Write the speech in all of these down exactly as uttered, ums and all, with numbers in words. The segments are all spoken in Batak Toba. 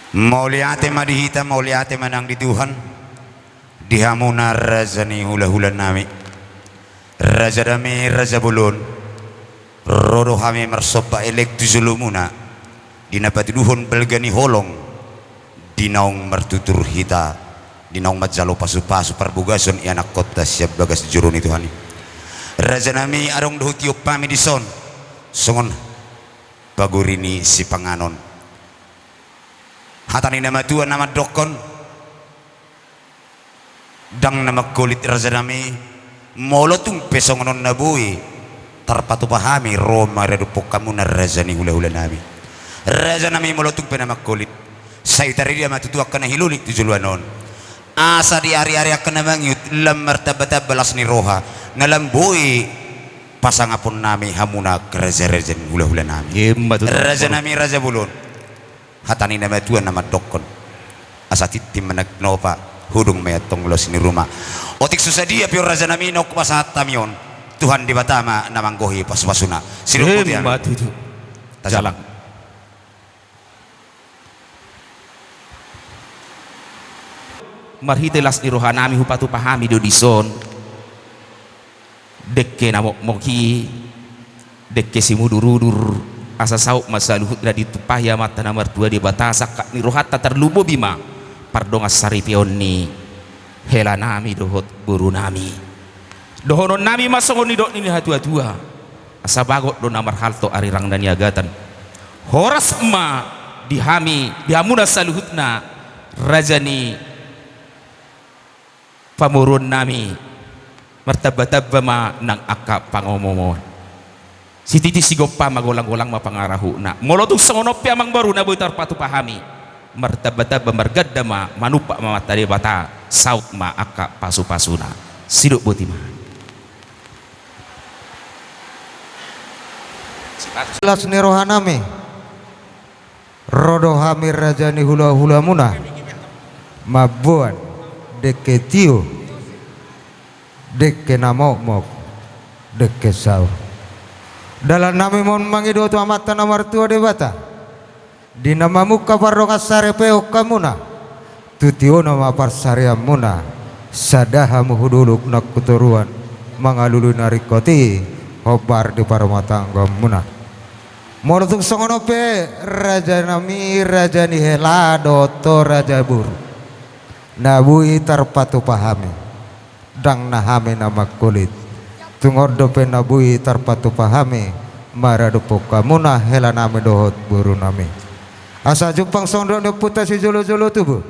Mauliate ma di hita, mauliate ma nang di Tuhan, di hamuna raja ni hulahulanami. Rajanami raja bolon, ro do hami marsomba elek tu jolomuna, di na patuduhon balga ni holong, di naung martutur hita, di naung manjalo pasupasu parbagason ianakkonta sian bagas joro ni Tuhan i. Rajanami, adong do hutiop hami dison songon paguri ni sipanganon. Hata ni na matua na mandokkon, ndang na mangkolit rajanami, molo tung pe songon on na boi tarpatupa hami ro maradophon hamuna raja ni hulahulanami. Rajanami, molo tung pe na mangkolit, sai tarida ma tutu angka na hilolit tu joloan on, asa di ariari angka na mangihut lam martambatamba las ni roha, na lam boi pasangaponnami hamuna angka rajaraja ni hulahulanami. Emma tutu. Rajanami raja bolon, hata ni na matua na mandokkon, asa tintin ma na ginopa, hudung ma i antong los ni ruma. Otik so sadia pe on rajanami naung hupasahat hami on, Tuhan Debata ma na manggohi pasupasuna. Sidok. Emma tutu. Tajalang. Marhite las ni rohanami hupatupa hami do dison dengke na mokmok i, dengke simudurudur, asa saut ma saluhutna ditumpahi Amanta na martua Debata sangkap ni rohanta, tarlumobi ma pardongansaripeon ni helanami dohot borunami. Dohononnami ma songon nidok ni natuatua, asa bagot do na marhalto arirang na niagatan. Horas ma di hami, di hamuna saluhutna raja ni pamoruonnami, martambatamba ma nang angka pangomoan. Sititi sigompa ma, golanggolang ma pangarahutna. Molo tung songon on pe amangboru na boi tarpatupa hami, martambatamba marganda ma, manumpak ma Amanta Debata, saut ma angka pasupasuna. Sidok boti ma. Las ni rohanami, ro do hami raja ni hulahulamuna mamboan dengke tio, dengke na mokmok, dengke saur. Dalannami ma on mangido tu Amanta na martua Debata, di na mamungka pardongansaripeon hamuna, tu tiona ma parsarianmuna, sada hamu hudolok nang tu toruan, mangalului na ringkot i hombar di parumatanggaonmuna. Molo tung songon on pe rajanami, raja ni hela dohot ho raja boru, na boi tarpatupa hami, ndang na hami na mangkolit. Tung on dope na boi tarpatupa hami maradophon hamuna helanami dohot borunami. Asa jumpang songon nidok ni ompunta sijolojolo tubu,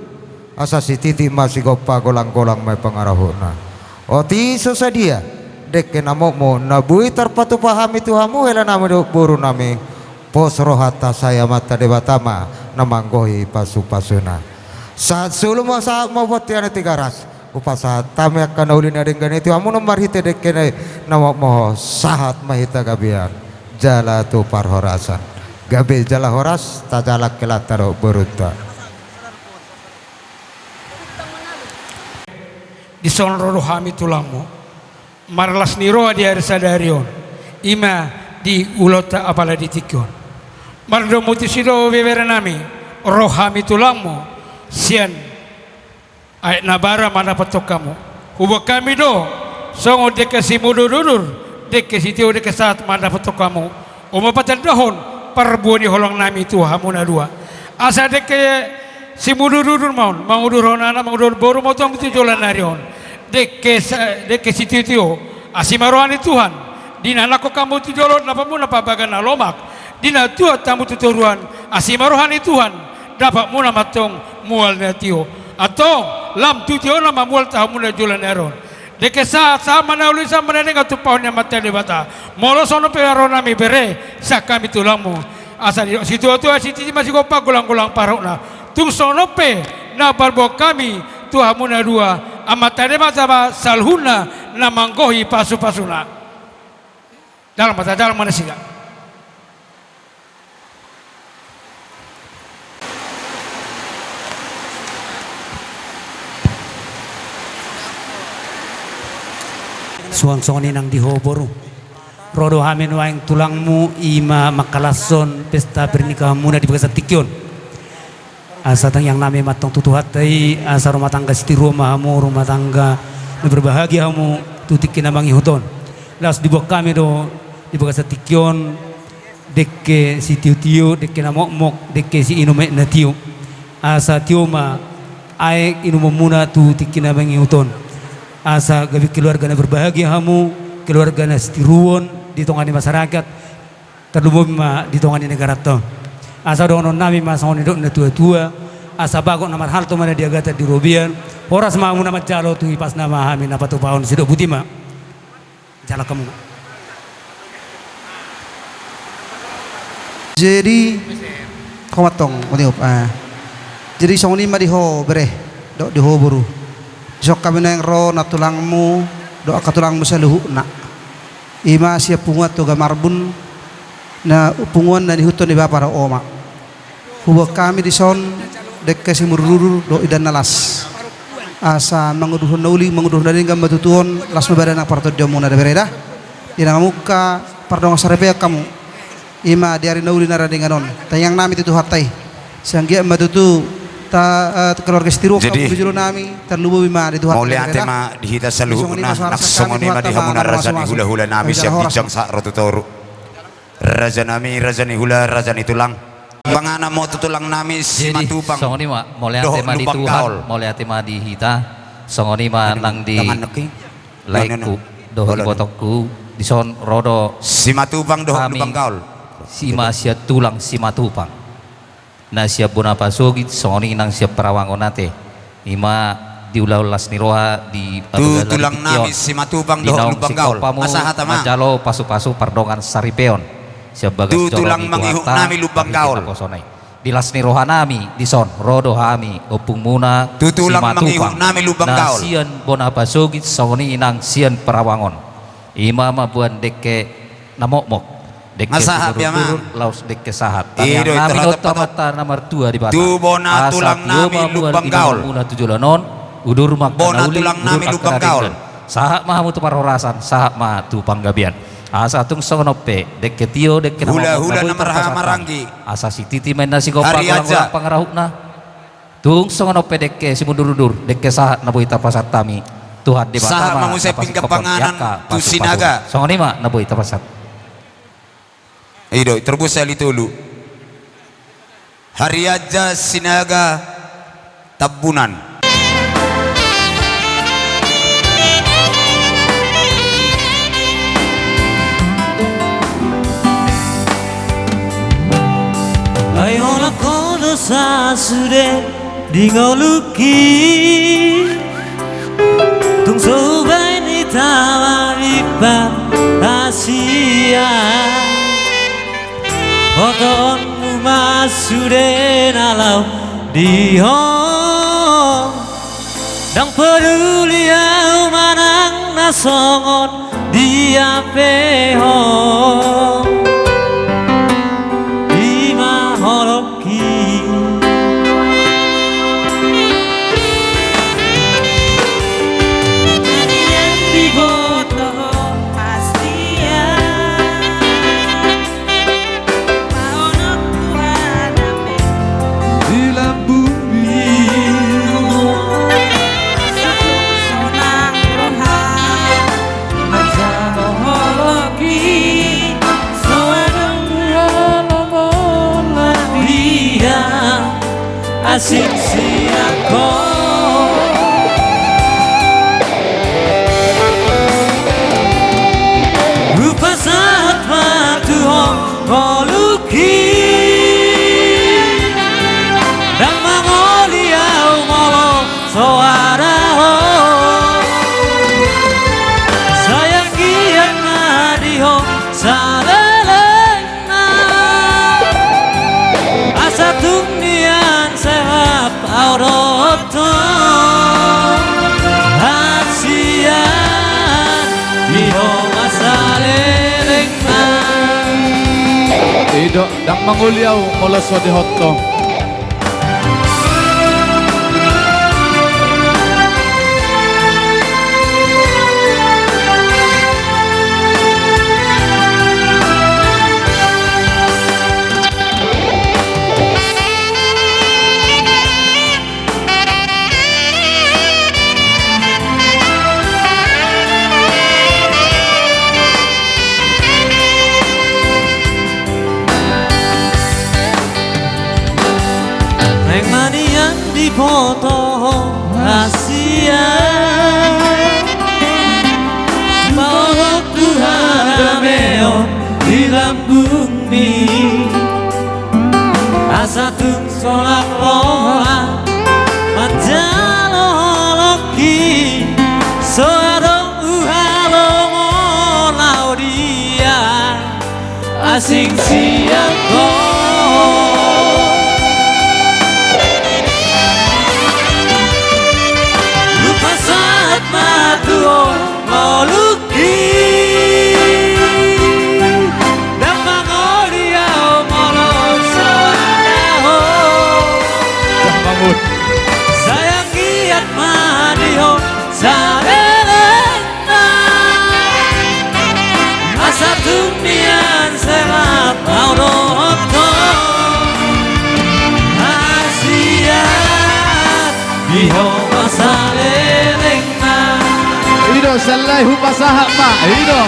asa sititi ma sigompa, golanggolang ma i pangarahutna. Otik so sadia dengke na mokmok na boi tarpatupa hami tu hamu helanami dohot borunami, pos rohanta, sai Amanta Debata ma na manggohi pasupasuna. Sahat solu ma, sahat ma bontean i Tigaras. Hupasahat hami angka na uli na denggan i tu hamu na marhite dengke na mokmok, sahat ma hita gabean jala tu parhorasan. Gabe jala horas, tajalang helanta dohot borunta. Dison ro do hami tulangmu, marlas ni roha di ari sadari on, i ma di ulaonta apala di tingki on. Mardomu tusi do beberenami, ro hami tulangmu sian Aek na bara mandapothon hamu. Huboan hami do songon dengke simudurudur, dengke sitio, dengke sahat mandapothon hamu. On ma patandahon parbue ni holongnami tu hamu na dua. Asa dengke simudurudur ma on, mangudurhon anak, mangudurhon boru ma tu hamu tu joloan ni ari on. Dengke sa-, dengke sitiotio, asi ma roha ni Tuhan. Di na nangkok hamu tu jolo, dapotmuna parbagason na lomak. Di na tuat hamu tu toruan, asi ma roha ni Tuhan, dapotmuna ma antong mual na tio. Antong, lam tu tiona ma mual tu hamuna joloan ni ari on. Dengke sahat, sahat ma na uli, sahat ma na denggan tumpahon ni Amanta Debata. Molo songon on pe rohanami bere, sian hami tulangmu. Asa didok situatua, sititi ma sigompa, golanggolang pangarahutna. Tung songon on pe na parboaon hami tu hamu na dua, Amanta Debata ma saluhutna na manggohi pasupasuna. Dalan ma, dalan ma nasida. Suang songon i nang di ho boru. Ro do hami nuaeng tulangmu, i ma mangkalashon pesta pernikahanmuna di bagasan tingki on. Asa tangiang nami ma antong tu Tuhanta i, asa rumah tangga sitiruon ma hamu, rumah tangga na berbahagia hamu tu tingki na mangihut on. Laos diboan hami do di bagasan tingki on, dengke sitiotio, dengke na mokmok, dengke siinum aek na tio. Asa tio ma aek inumonmuna tu tingki na mangihut on. Asa gabe keluarga na berbahagia hamu, keluarga na sitiruon di tonga ni masyarakat, tarlumobi ma di tonga ni negaranta on. Asa dohonon nami ma songon nidok ni natuatua, asa bagot na marhalto ma na di agatan di robean, horas ma hamu na manjalo, tu ipasna ma hami na patupahon. Sidok boti ma. Jalo hamu ma. Jadi, ho ma antong, matiop, ah. Jadi songon i ma di ho bere, dohot di ho boru. Dison hami naeng ro na tulangmu, dohot angka tulangmu saluhutna. I ma sian punguan Toga Marbun, na punguan na niihuthon ni bapa dohot oma. Huboan hami dison dengke simudurudur dohot indahan na las. Asa manguduhon na uli, manguduhon na denggan ma tutu on, las ma badan nang partondionmuna da bere da. Di na mamungka pardongan saripeon hamu. I ma di ari na uli na ra denggan on. Tangiang nami tu Tuhanta i. Sai anggiat ma tutu ta, eh, keluarga sitiruon hamu di jolo nami, tarlumobi ma di Tuhanta da bere da. Mauliate ma di hita saluhutna, nang songon i ma di hamuna raja ni hulahula nami sian ginjang sahat ro tu toru. Raja nami, raja ni hula, raja ni tulang. Panganan ma tu tulang nami Simatupang. Jadi songon i ma, mauliate ma di Tuhan, mauliate ma di hita. Songon i ma nang di laengku dohot ibotongku, dison ro do Simatupang dohot Lubang Gaol. I ma sian tulang Simatupang. Na sian bona pasogit, songon i nang sian parawangon ate. I ma diulahon las ni roha, di tu tulang nami Simatupang dohot Lubang Gaol. Asa hata ma. Manjalo pasupasu pardongan saripeon. Sian bagas joro ni Tuhanta, nami Lubang Gaol. Di las ni roha nami dison, ro do hami, ompungmuna, tu tulang mangihut nami Lubang Gaol. Na sian bona pasogit, songon i nang sian parawangon. I ma mamboan dengke na mokmok, dengke simudurudur, laos dengke sahat. Tangiang nami dohot Amanta na martua Debata. Tu bona tulang nami Lubang Gaol. Asa tio ma mamboan inumuna tu joloan on, udur ma angka na uli, udur ma angka na denggan. Sahat ma hamu tu parhorasan, sahat ma tu panggabean. Asa tung songon on pe, dengke tio, dengke na mokmok, na boi tarpasahat hami. Asa sititi ma inna sigompa, golang-golang pangarahutna. Tung songon on pe dengke simudurudur, dengke sahat na boi tarpasahat hami. Tuhan Debata ma na pasingkophon di angka pasupasu. Songon i ma na boi tarpasahat. I do, terus sali tolu. Harianja Sinaga Tambunan. Ai holan ho do sa sude di ngolungki. Tung so hubaen hita mamimpa hasian. Botoonmu ma sude na laho di ho. Ndang peduli ahu manang na songon dia pe ho. I ma holong Asing sian ho. Hupasahat ma tu ho ngolungki. Ndang mangoli ahu molo so ada ho. Sai anggiat ma di ho saleleng. Asa tung nian sehap ahu dohot ho. Hasian i do ma salelengna. I do, ndang mangoli ahu molo so dihot ho. Diboto hasian, pahothon Tuhan hameon di lambungmi. Asa tung so lam roha manjalo holongki, so adong huhalomo na olo di an asing sian ho. Hupasahat ma tu ho ngolungki, ndang mangoli ahu molo so adong ho. Ndang mangoli. Sai anggiat ma di ho saleleng. Asa tung mian sangap ahu dohot ho. Hasian, di ho ma salelengna. I do, sahali hupasahat ma, i do.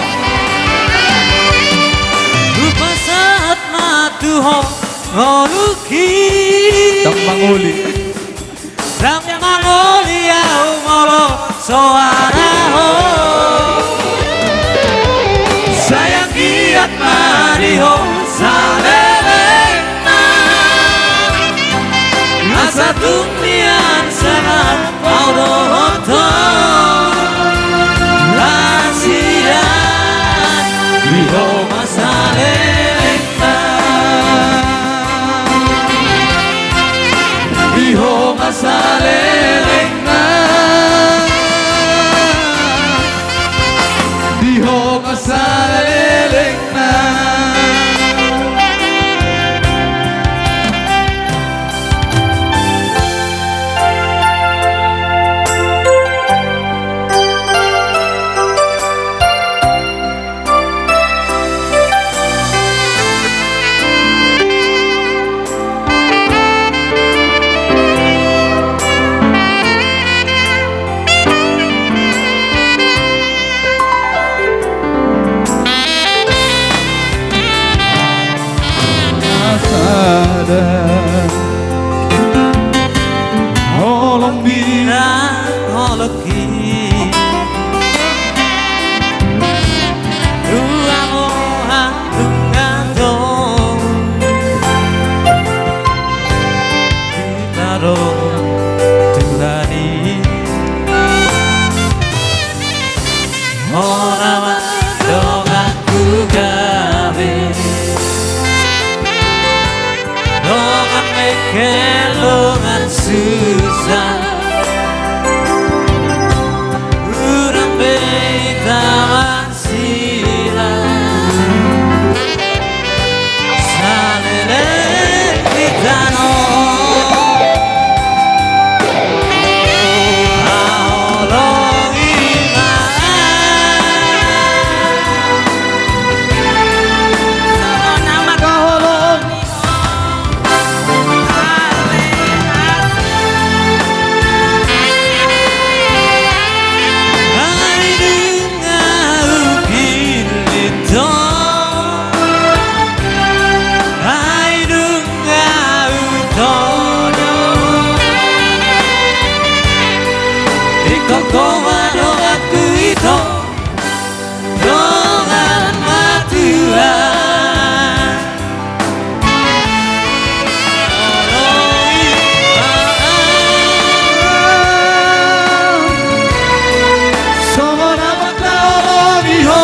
Hupasahat ma tu ho ngolungki. Ndang mangoli. Ndang mangoli ahu molo so adong ho. Sai anggiat ma di ho salelengna. Asa tung mian sangap ahu dohot ho. Hasian, di ho ma salelengna. Di ho ma salelengna. Di ho ma salelengna. Sada holong bina holong Dua roha nunga adong, ditaruh Tuhan i. Hona ma donganku gabe, dongan mengkel, dongan susah. Hurang be hita mansila, saleleng di tano. Haholongi ma. Haholongi. Ai nunga hupillit ho, ai nunga hutodo, ingkon ho ma donganku ito. Dongan ma Tuhan. Songon na mangkaholongi ho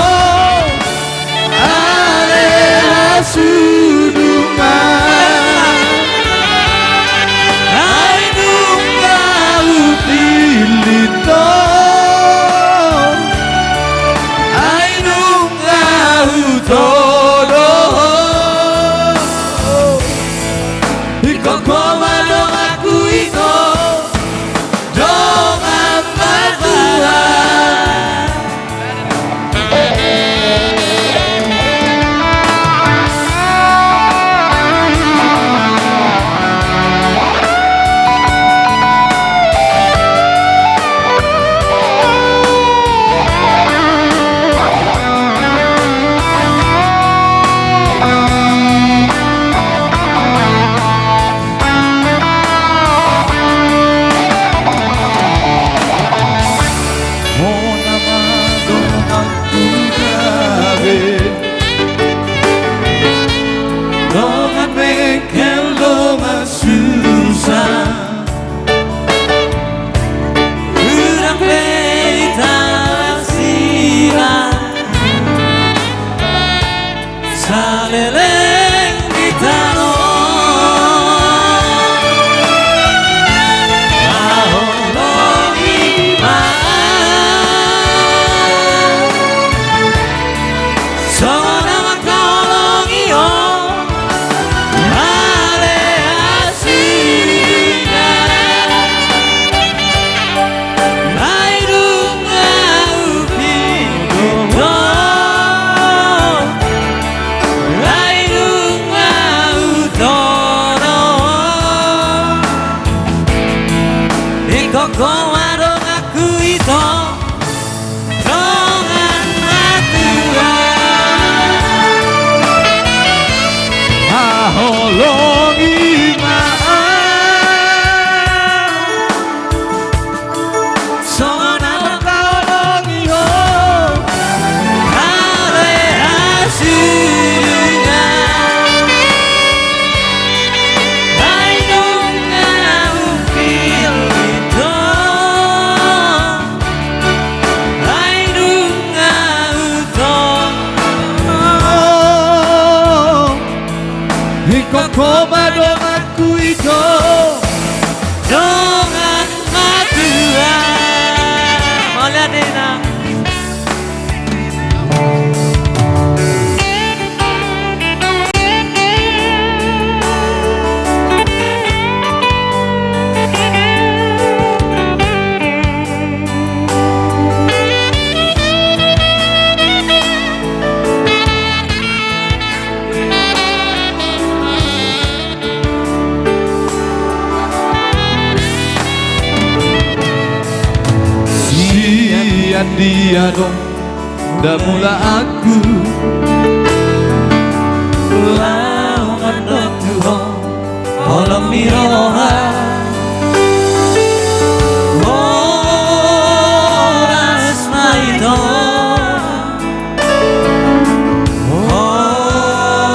ale hasunungan. Ai nunga hupillit ho. Ho ma donganku ito, dongan matua. Haholongi ma au songon na mangkaholongi ho ale hasilna. Ai nunga hupillit ho, ai nunga hutong ho. Ingkon ho ma donganku ito, dongan matua. Mauliate, Inang. Sian dia do damulaanku laho mandok tu ho holong ni roha. Horas ma ito,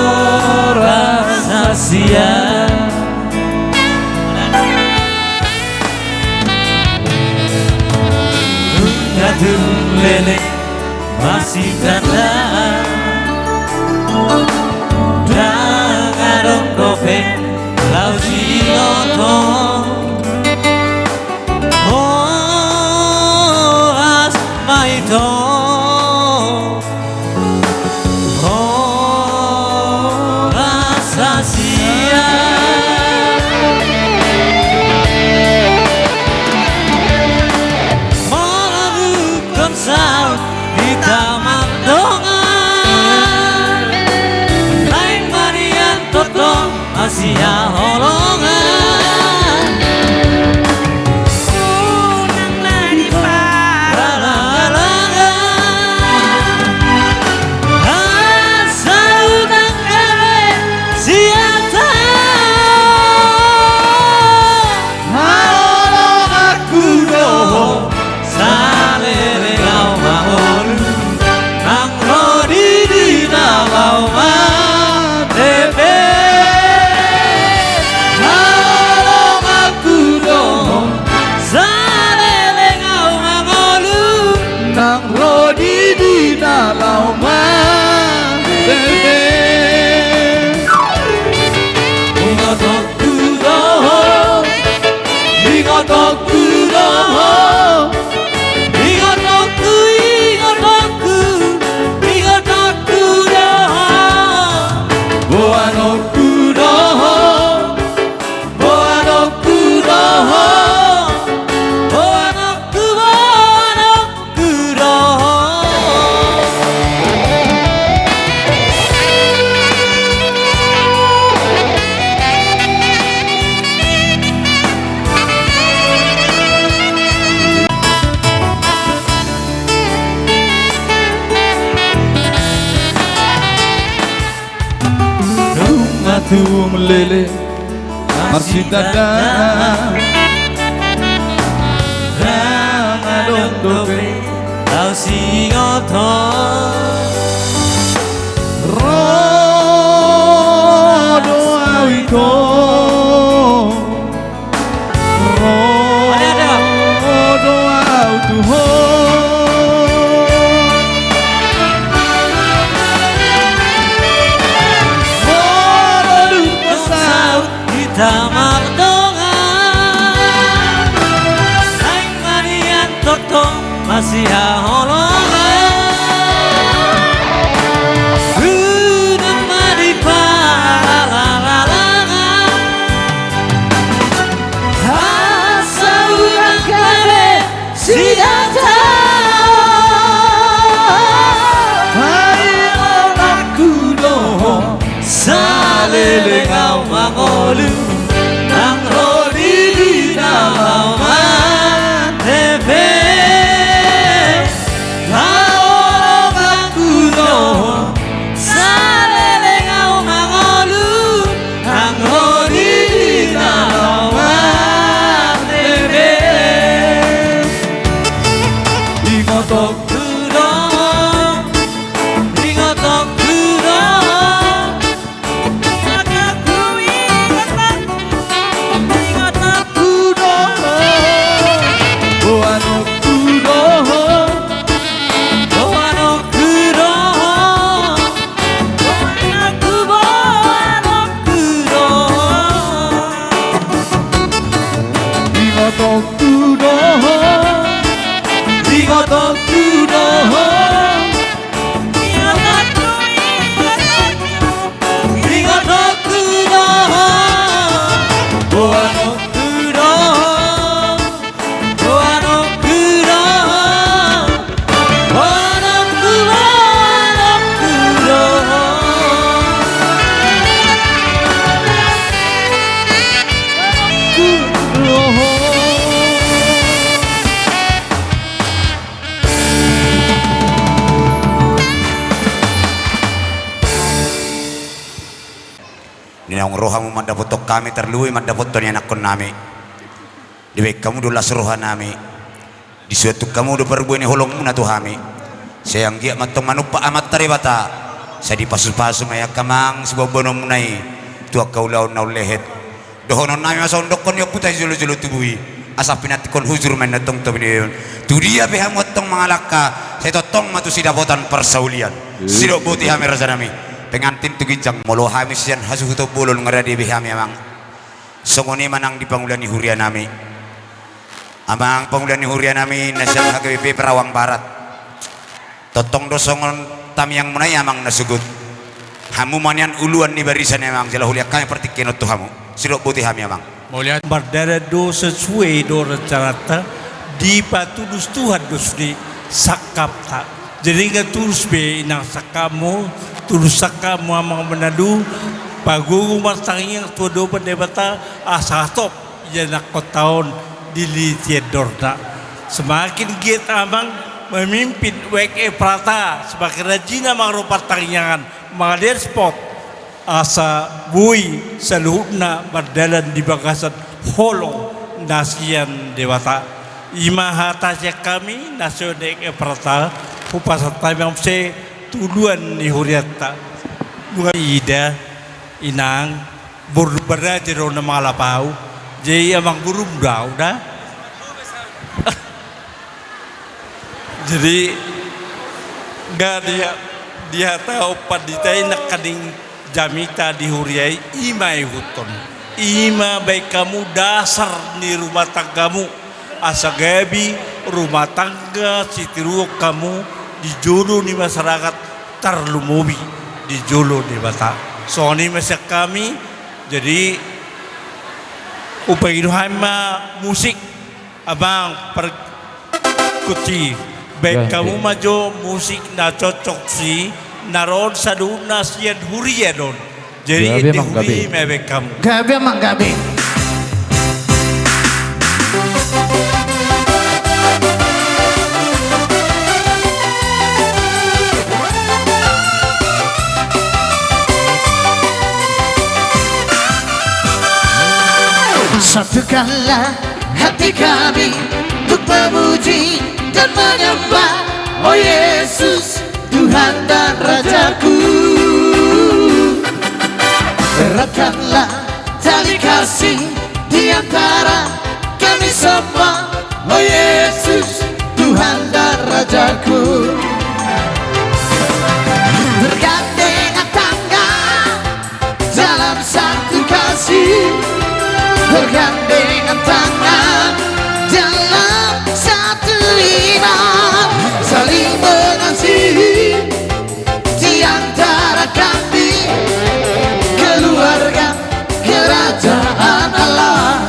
horas ma sian. Nunga tung leleng masitandaan, ndang adong dope laho siingotong. Horas ma ito, horas ma sian. Molo hudokhon saut hita mardongan, naeng ma nian tongtong masihaholongan. Unang ma dipahalang-halangi, asa unang gabe sian taon. Haholonganku do ho, saleleng ahu mangolu, nang ro didina laho mandeme. Haholonganku do ho, saleleng ahu mangolu, nang ro didina laho mandeme. Ingotonku do ho, ingotonku do ho, ingotonku, ingotonku, ingotonku do ho. Boanonku do ho, boanonku do ho, boanonku, boanonku. Nunga tung leleng marsitandaan, ndang adong dope laho siingotong. Ro do ahu ito, ro do ahu tu ho. Molo dung saut hita mardongan, naeng ma nian tongtong masihaholongan. Unang ma dipahalang-halangi, asa unang gabe sian taon. Haholonganku do ho, saleleng ahu mangolu, nang ro didina laho mandeme. rohamu mandapothon hami, tarlumobi mandapothon ianakkonnami. Dibaen hamu do las rohanami. Disuanhon hamu do parbue ni holongmuna tu hami. Sai anggiat ma antong manumpak Amanta Debata, sai dipasupasu ma i angka amang siboanboanonmuna i tu angka ulaon na umlehet. Dohononnami ma songon dokkon ni ompunta sijolojolo tubu i, asa pinantikhon hujur ma i antong tu binebon. Tu dia pe hamu antong mangalangka, sai tongtong ma tu sidapotan parsaulian. Sidok boti hami rajanami, pengantin tu ginjang, molo hami sian hasuhuton bolon nga rade be hami amang. Songon i ma nang di pangula ni hurianami. Amang pangula ni hurianami na sian H K B P Perawang Barat. Tongtong do songon tangiangmuna i amang na sogot. Hamu ma nian uluan ni barisan i amang, jala holian hami partingkian on tu hamu. Sidok boti hami amang. Mauliate. Mardalan do sesuai do rencananta, dipatulus Tuhan do sude sangkapta. Jadi nga tulus be inang sangkapmu, tulus sangkapmu amang Manalu, pagogo martangiang tu adopan Debata, asa hatop ianakhonta on dililiti endorna. Semakin giat amang memimpin W K F Prata, semakin rajin amang ro partangiangan, mangalean spot, asa boi saluhutna mardalan di bagasan holong na sian Debata. I ma hata sian hami na sian W K F Prata, hupasahat hami amang muse tu uluan ni hurianta. Nunga ida, inang, boru baraja do na mangalap ahu. Jadi amang borum do ahu da. Jadi nga di, dihatahon pandita i nangkaning jamita di huria i, i ma ihuthon. I ma baen hamu dasar ni rumah tanggamu. Asa gabe rumah tangga sitiruon hamu di jolo ni masyarakat, tarlumobi di jolo Debata. Songon i ma sian hami, jadi hupangido hami ma musik, amang par-, kunci. Baen hamu ma jo musik na cocok si na ro on saluhutna sian huria do on. Jadi gabe, ende amang, gabe. Hudi ma baen hamu. Gabe amang, gabe. Satukanlah hati kami untuk memuji dan menyembah, oh Yesus, Tuhan dan Rajaku. Eratkanlah tali kasih di antara kami semua, oh Yesus, Tuhan dan Rajaku. Bergandengan tangan dalam satu kasih, bergandengan tangan dalam satu iman, saling mengasihi di antara kami, keluarga kerajaan Allah.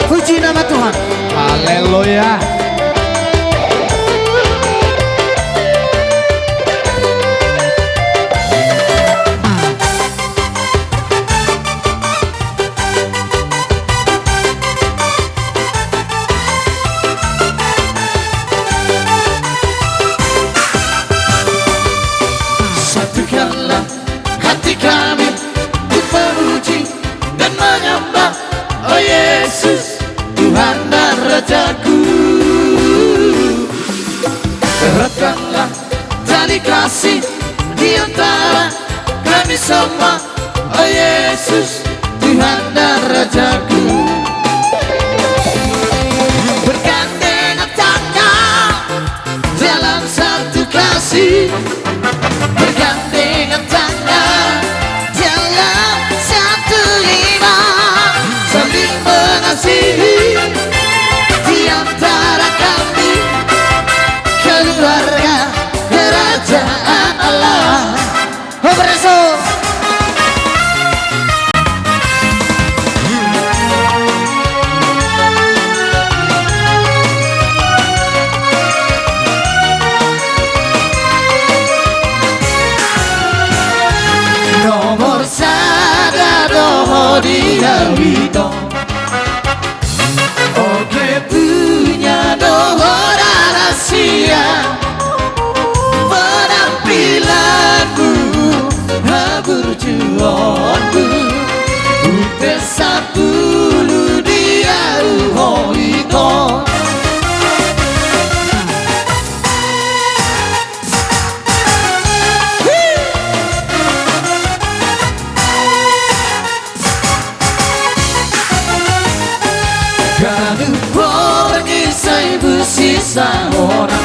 Puji nama Tuhan. Haleluya. Satukanlah hati kami untuk memuji dan menyembah, oh Yesus, Tuhan dan Rajaku. Eratkanlah tali kasih di antara kami semua, oh Yesus, Tuhan dan Rajaku. Bergandengan tangan dalam satu kasih, bergandengan tangan dalam satu iman, saling mengasihi di antara kami, keluarga kerajaan Allah. Ho, preso. Nomor sada do ho di au ito. Oke, punya do ho rahasia. Penampilanmu Burjuonku, hute sapulu di au ho ito. Ganup borngin sai busi sahona.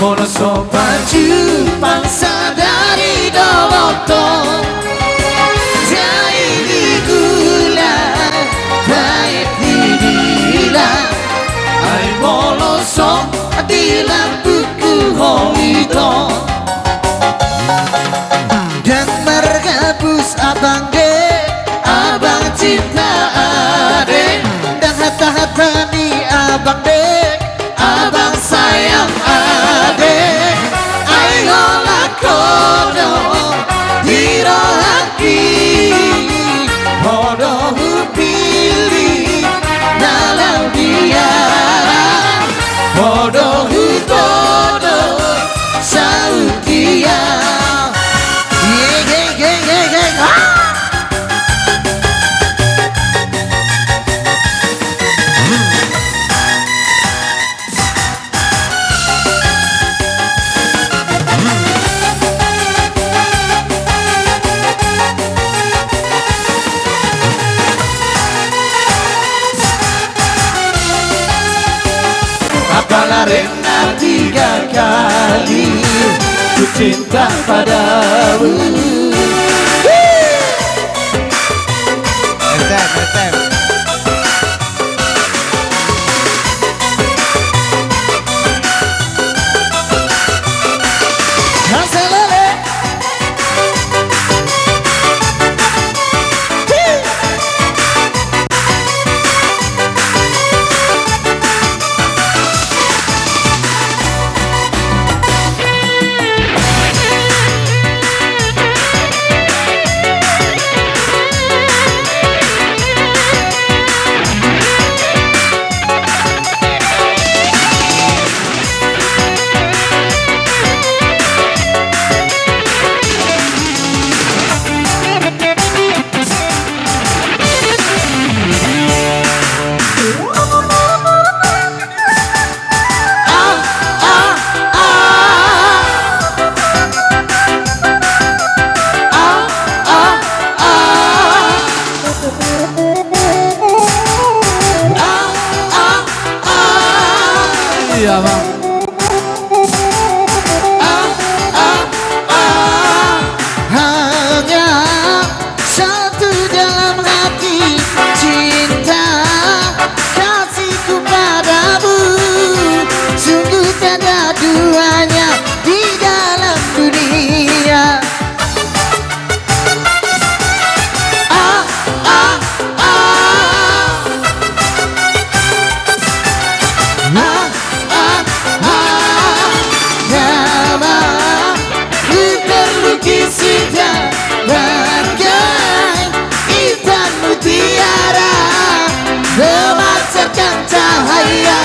Molo so pajumpang sadari dolok on, jai di gula, baen di dila. Ai molo so di lambungku ho ito. Ndang margabus abang de, abang cinta ade. Ndang hata-hata ni abang de, abang sayang ade. Ai holan ho do di rohangki, ho do hupilih na laho diarap, ho do hutodo saut ia. Ye, ye, ye, ye, ye. Ah! Apala rena tiga kali ku cinta padamu. Mantap, mantap. Hasilele. Iya, Bang. Ah, ah, ah. Hanya satu dalam hati, cinta kasihku padamu, sungguh tiada duanya di dalam dunia. Ah, ah, ah. Ah, ah, ah. Namamu terlukis indah bagai intan mutiara, memancarkan cahaya,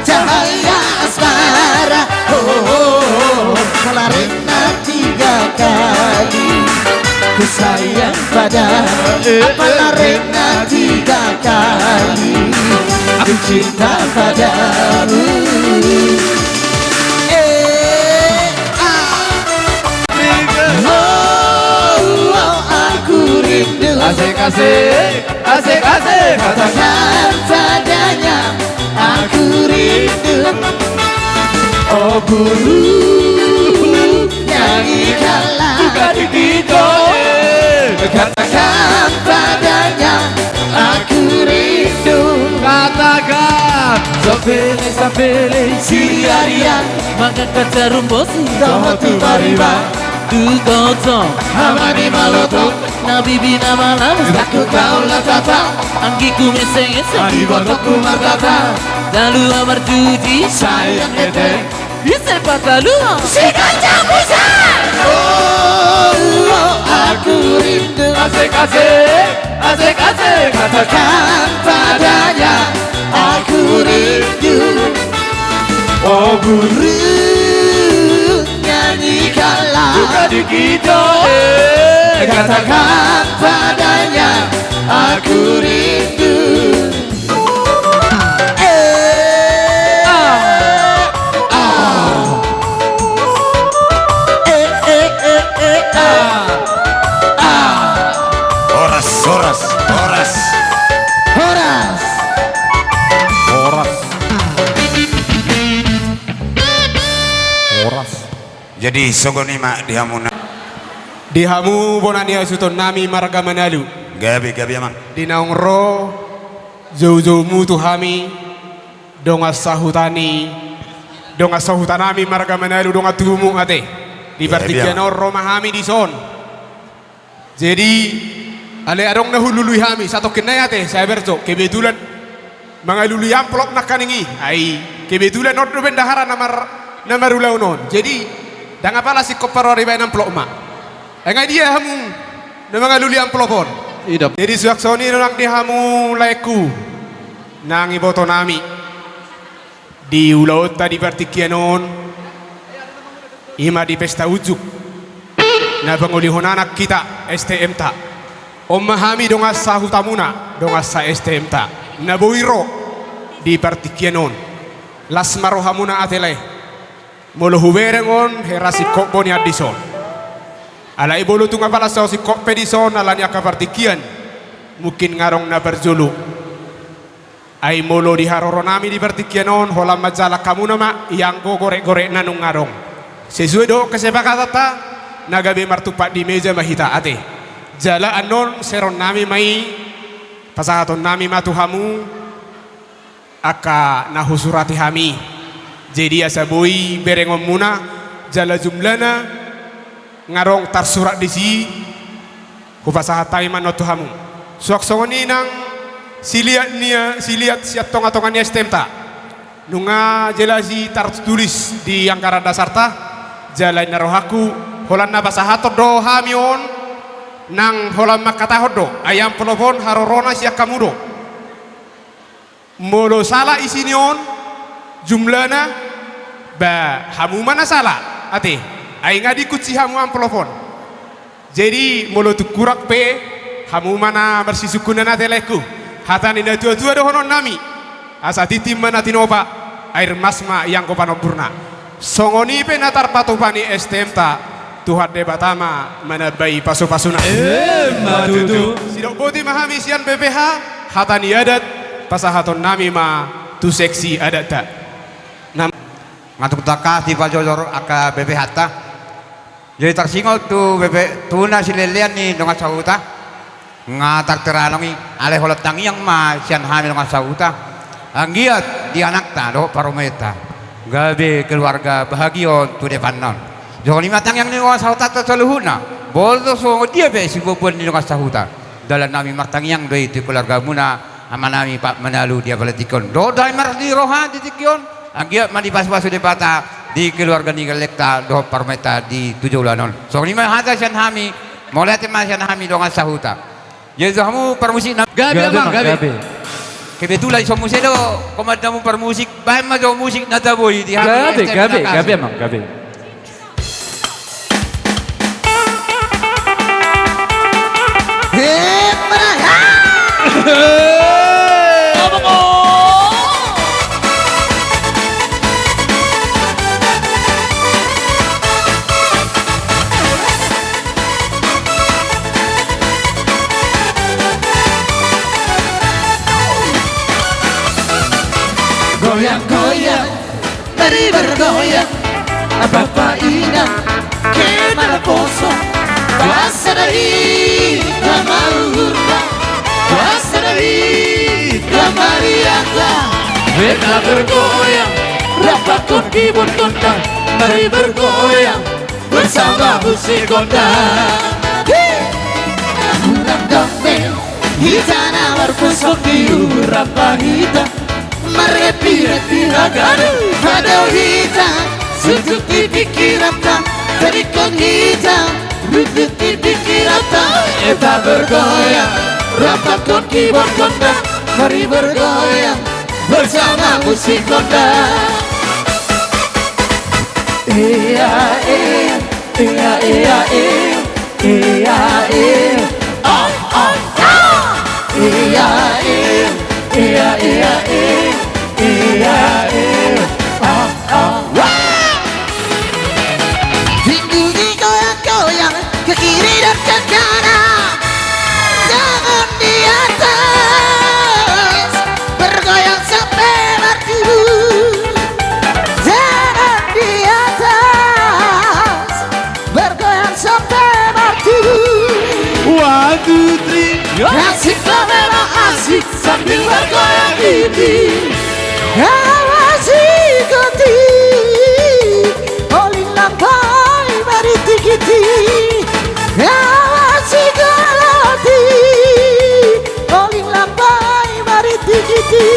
cahaya asmara. Oh, oh, oh, oh. Apala rena tiga kali ku sayang padamu. Apala rena tiga kali ku cinta padamu. Eh, ah. Oh, oh, aku rindu. Asik, asik. Asik, asik. Katakan padanya, aku rindu. Oh burung, nyanyikanlah. Buka dikit, oh, eh. Katakan padanya, aku rindu. Katakan. Sopele, sapele, siriaria. Mangangkat jarum bosi. Dohot tu pariba. Tu gojong. Hama ni maloto. Na bibi na malamus. Daku kaula tata. Anggingku meseng-eseng. Ai botongku martata. Talu amar juji. Sayang ete. Ise patalu. Si kancang busa. Oh, oh, aku rindu. Asik, asik. Asik, asik. Katakan padanya, aku rindu. Oh burung, nyanyikanlah. Di kita, eh, katakan padanya, aku rindu. Eh, ah. Eh, eh, eh, eh, ah. Ah. Horas, horas, horas. Horas. Horas. Horas. Jadi songon i ma di hamu na. Di hamu bona ni hasuhuton nami marga Manalu. Gabe, gabe amang. Di naung ro joujoumu tu hami, dongan sahuta ni, dongan sahuta nami marga Manalu, dongan tubumu ate. Di partingkian on ro ma hami dison. Jadi, alai adong na hulului hami, satongkin nai ate, sai berjo, kebetulan mangalului amplop nangkaning i, ai, kebetulan on do bendahara na mar-, na marulaon on. Jadi, ndang apala singkop parroha dibaen amplop ma. Ai nga dia hamu, na mangalului amplop on. Idap. Jadi, suang songon i do nang di hamu laengku, nang iboto nami. Di ulaonta di partingkian on, i ma di pesta unjuk na pangolihon anak hita S T M-ta. On ma hami dongan sahutamuna, dongan sa-S T M-ta na boi ro di partingkian on. Las ma rohamuna ate lae. Molo hubereng on, hera singkop bo nian dison. Alai molo tung apala so singkop pe dison, ala ni angka partingkian, mungkin nga adong na parjolo. Ai molo di haroro nami di partingkian on, holan manjalang hamuna ma, ianggo gorek-gorek na nunga adong. Sesuai dohot kesepakatanta, na gabe martumpak di meja ma hita ate. Jala annon seron nami ma i, pasahaton nami ma tu hamu, angka na husurati hami. Jadi asa boi berengonmuna, jala jumlana, nga adong tarsurat disi, hupasahat hami ma annon tu hamu. Suang songon i nang siliat ni, siliat sian tonga-tonga ni S T M-ta. Nunga jelas i tartulis di anggaran dasarta, jala inna rohangku, holan na pasahathon do hami on, nang holan mangkatahon do, ai amplop on harorona sian hamu do. Molo sala isi ni on, jumlana, ba, hamu ma na sala, ate. Ai nga dikunci hamu amplop on. Jadi, molo tung kurang pe, hamu ma na marsisungkunan ate laengku. Hata ni na tua-tua dohonon nami. Asa tintin ma na tinopa, air mas ma ianggo panomburna. Songon i pe na tarpatupa ni S T M-ta, Tuhan Debata ma manambai pasu-pasuna. Emma tutu. Sidok boti ma hami sian B P H, hata ni adat, pasahaton nami ma tu seksi adatta. Nam- Nga tung tangkas dipajojor angka B P H-ta. Jadi tarsingot tu B P, tu na silelean ni dongan sahuta. Nga tarteranon i, alai holan tangiang ma sian hami dongan sahuta. Anggiat di anakta dohot parumaenta gabe keluarga bahagia on tu depanna on. Songon i ma tangiang ni dongan sahutanta saluhutna. Molo songon dia pe sibuat-buat ni dongan sahuta, dalan nami martangiang do i tu keluargamuna, amanami Pak Manalu di apala tingki on. Dohot damang ma di roha di tingki on. Anggiat ma dipasu-pasu Debata di keluarga ni gellengta dohot parumaenta di tu joloan on. Songon i ma hata sian hami, mauliate ma sian hami dongan sahuta. Jadi tu hamu parmusik na. Gabe, gabe, amang, gabe. Gabe. Kebetulan ison muse do komandamu parmusik, baen ma jo musik na tabo i di hami. Gabe, gabe, gabe, amang, gabe. Goyang, goyang, mari bergoyang, bapa inang, ke ma naposo, pasada hita ma uhurta, pasada hita ma rianta. Hita bergoyang, rapathon keyboard gondang, mari bergoyang bersama musik gondang. Hei! Hurang dame, hita na marposo di uhur rap hita. Marhappy-happy hagana, hadao hita, sundut ni pingkiranta, tadingkon hita, rundut ni pingkiranta. Hita bergoyang, rapathon keyboard gondang, mari bergoyang bersama musik gondang. Ea, ea. Ia, ia, ia, ia, ia. Ah, ah, ah. Ia, ia, ia, ia, ia, ia, ia. Ah, ah, ah. Pinggul digoyang-goyang ke kiri dan ke kanan. Tangan di atas, bergoyang sampai bertiup. Tangan di atas, bergoyang sampai bertiup. One, two, three. Asik, memang asik sambil bergoyang ini. Awas ikuti, oling lambai mariti-kiti. Awas ikuti, oling lambai mariti-kiti.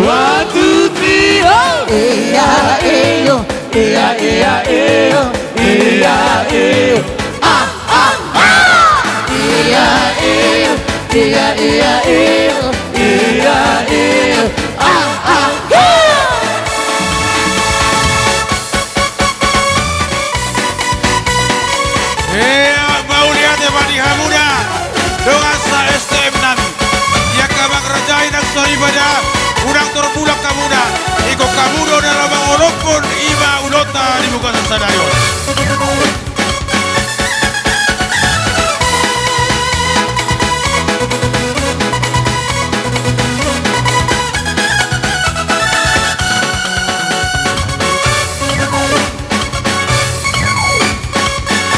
One, two, three, ho! Ia, ia, ia, ia, ia, ia, ia. Ah, ah, ah! Ia, ia, ia, ia, ia, ia, ia. Ah, ah, ah! Ia, mauliate ma di hamuna, dongan sa S T M nami. Di angka mangarajai nang soripada, unang torbulak hamuna, ingkon hamu do na laho mangolophon, i ma ulaonta di bagasan sadari on.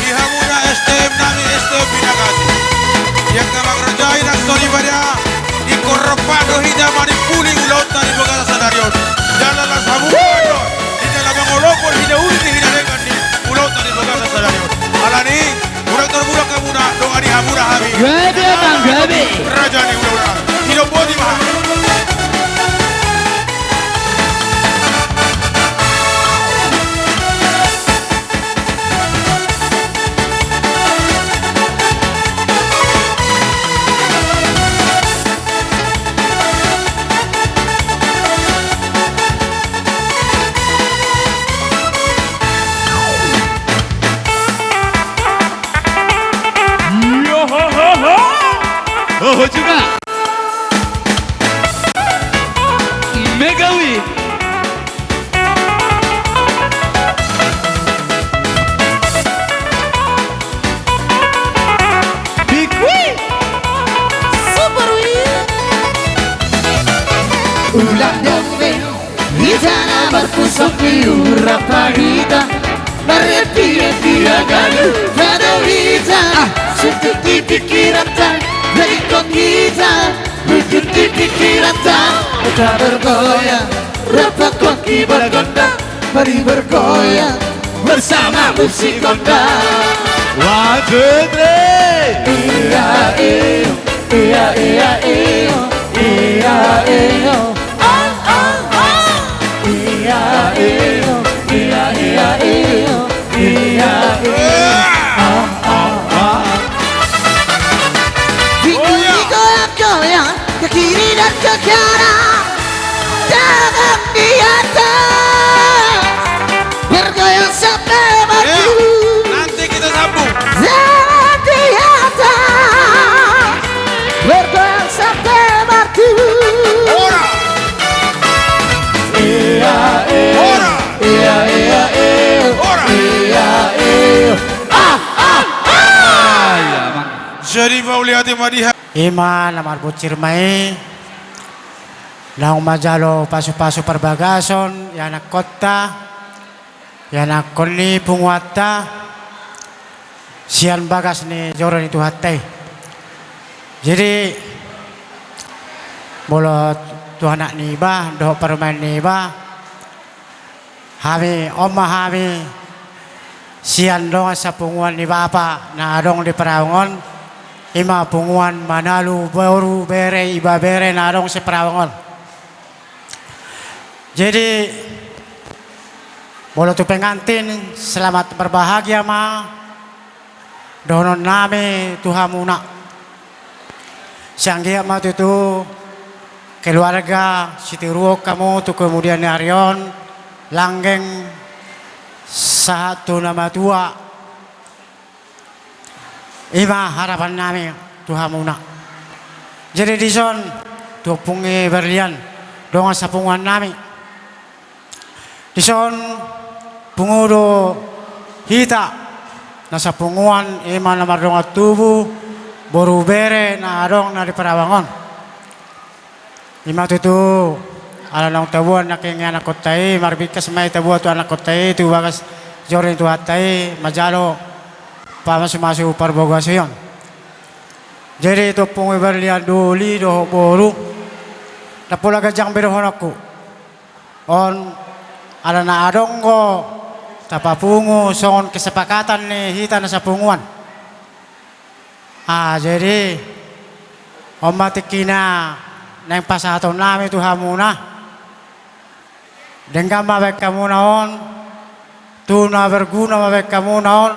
Di hamuna S T M nami, S T M Pinakasi. Di angka mangarajai nang soripada, ingkon rompak do hita manimpuli ulaonta di bagasan sadari on. Jala las hamu do hita laho mangolophon hinauli ni hinarengan ni ulaonta di bagasan sadari on. Alani, unang torbulak hamuna, dongan ni hamuna hami. Gabe, Bang, gabe. Raja ni ulaula. Hidup boti ma. Oho juga. Mega Win. Big Win. Super Win. Ulang dame. Hita na marpusok ni urap hita, marempi-empi hagalupa do hita. Ah. Suntuk di pingkiranta, na ingkon hita, suntuk di pingkiranta. Hita bergoyang, rap pangkon kibar gondang, mari bergoyang bersama musik gondang. One, two, three. Ia, ia, ia, ia, ia, ia, ia. Ah, ah, ah. Ia, ia, ia, ia, ia, ia, ia. Ah, ah, ah. Pinggul digoyang-goyang ke kiri dan ke kanan. Tangan di atas. Bergoyang sampai mati. Nanti kita sambung. Tangan di atas. Bergoyang sampai mati. Ora. Ia, ia. Ora. Ia, ia, ia. Ora. Ia, ia. Ah, ah, ah. Jadi mauliate ma di ha- I ma na marbonsir ma i. Naung manjalo pasu-pasu parbagason, ianakhonta, ianakhon ni punguanta, sian bagas ni joro ni Tuhanta i. Jadi, molo tu anak niba, dohot parumaen niba, hami, on ma hami, sian dongan sapunguan ni bapa na adong di Paraongon, i ma punguan Manalu boru bere ibebere na adong di Paraongon. Jadi, molo tu pengantin, selamat berbahagia ma, dohonon nami tu hamuna. Sai anggiat ma tutu keluarga sitiruon hamu tu kemudian ni ari on, langgeng sahat tu na matua, I ma harapan nami tu hamuna. Jadi dison tu ompung i Berlian, dongan sapunguan nami. Dison pungu do hita na sapunguan, i ma na mardongan tubu, boru, bere na adong na di Parabang on. I ma tutu ala naung taboan nangkin i anakkonta i, marbingkas ma i taboan tu anakkonta i tu bagas joro ni Tuhanta i manjalo pamasumasu parbagason i on. Jadi tu ompung i Berlian, doli dohot boru, ndang pola ganjang be dohononku on, ala na adong do tapapungu songon kesepakatan ni hita na sapunguan. Ah, jadi on ma tingkina naeng pasahaton nami tu hamuna. Denggan ma baen hamuna on, tu na berguna ma baen hamuna on,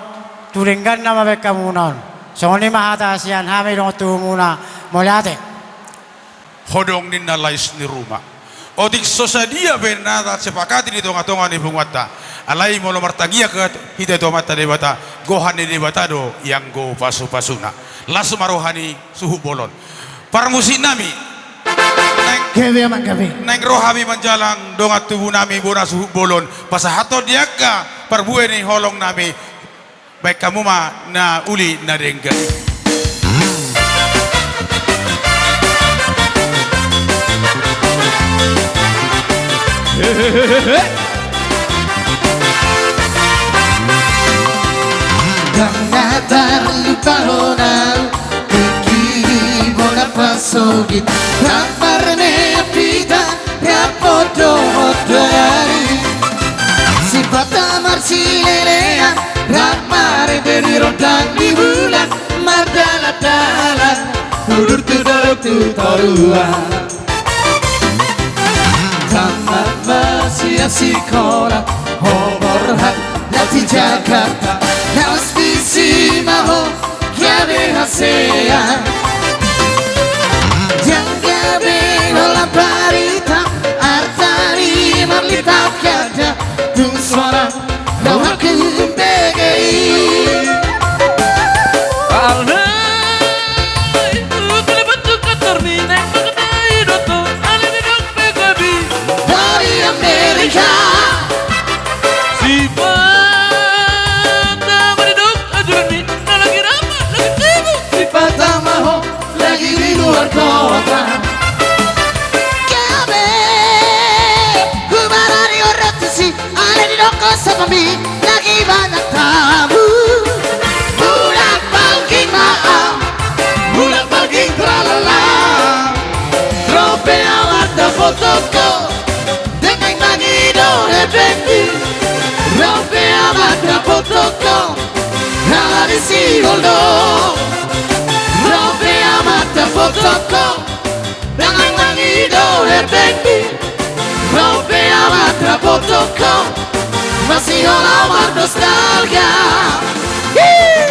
tu dengganna ma baen hamuna on. Songon i ma hata sian hami dongan tubumuna, mauliate. Hodong ninna lais ni ruma. Otik so sadia pe na tasepakati di tongatonga ni punguanta. Alai molo martangiang hita tu Amanta Debata, gohan ni Debata do ianggo pasupasuna. Las ma roha ni suhut bolon. Parmusik nami. Naeng, gabe, amang, gabe. Naeng ro hami manjalang dongan tubu nami bona suhut bolon. Pasahathon di angka parbue ni holong nami. Baen hamu ma na uli na denggan. Ndang na tarlupa hona au, tingki bona pasogit, ndang marnean pita, rap dohot dohari. Sipata marsilelean, rap marende di rondang ni bulan, mardalandalan, udur tu dolok tu toruan. Tamat ma sian sikola, ho borhat, ndang di Jakarta, laos disi ma ho gabe hasea. Ndang gabe holan barita, arta ni marlitap ganda, tung sonang rohangku umbege i. Alai, uku lebat tu kantor ni naeng manganai doto, alai didok pe gabe i. Dari Amerika. Sipata ma didok ajuran ni na lagi rap, lagi sibuk. Sipata ma ho lagi di luar kota. Gabe, hubarani on ro tusi, alai didok ho satpam i lagi banyak tamu. Mulak balging ma au, mulak balging tralala. Ro pe au mandapothon ho, ndang mangido hepengku. Ro pe au mandapothon ho, ala ni sihol do. Ro pe au mandapothon ho, ndang mangido hepengku. Ro pe au mandapothon ho, masihol au marnostalgia. Hi!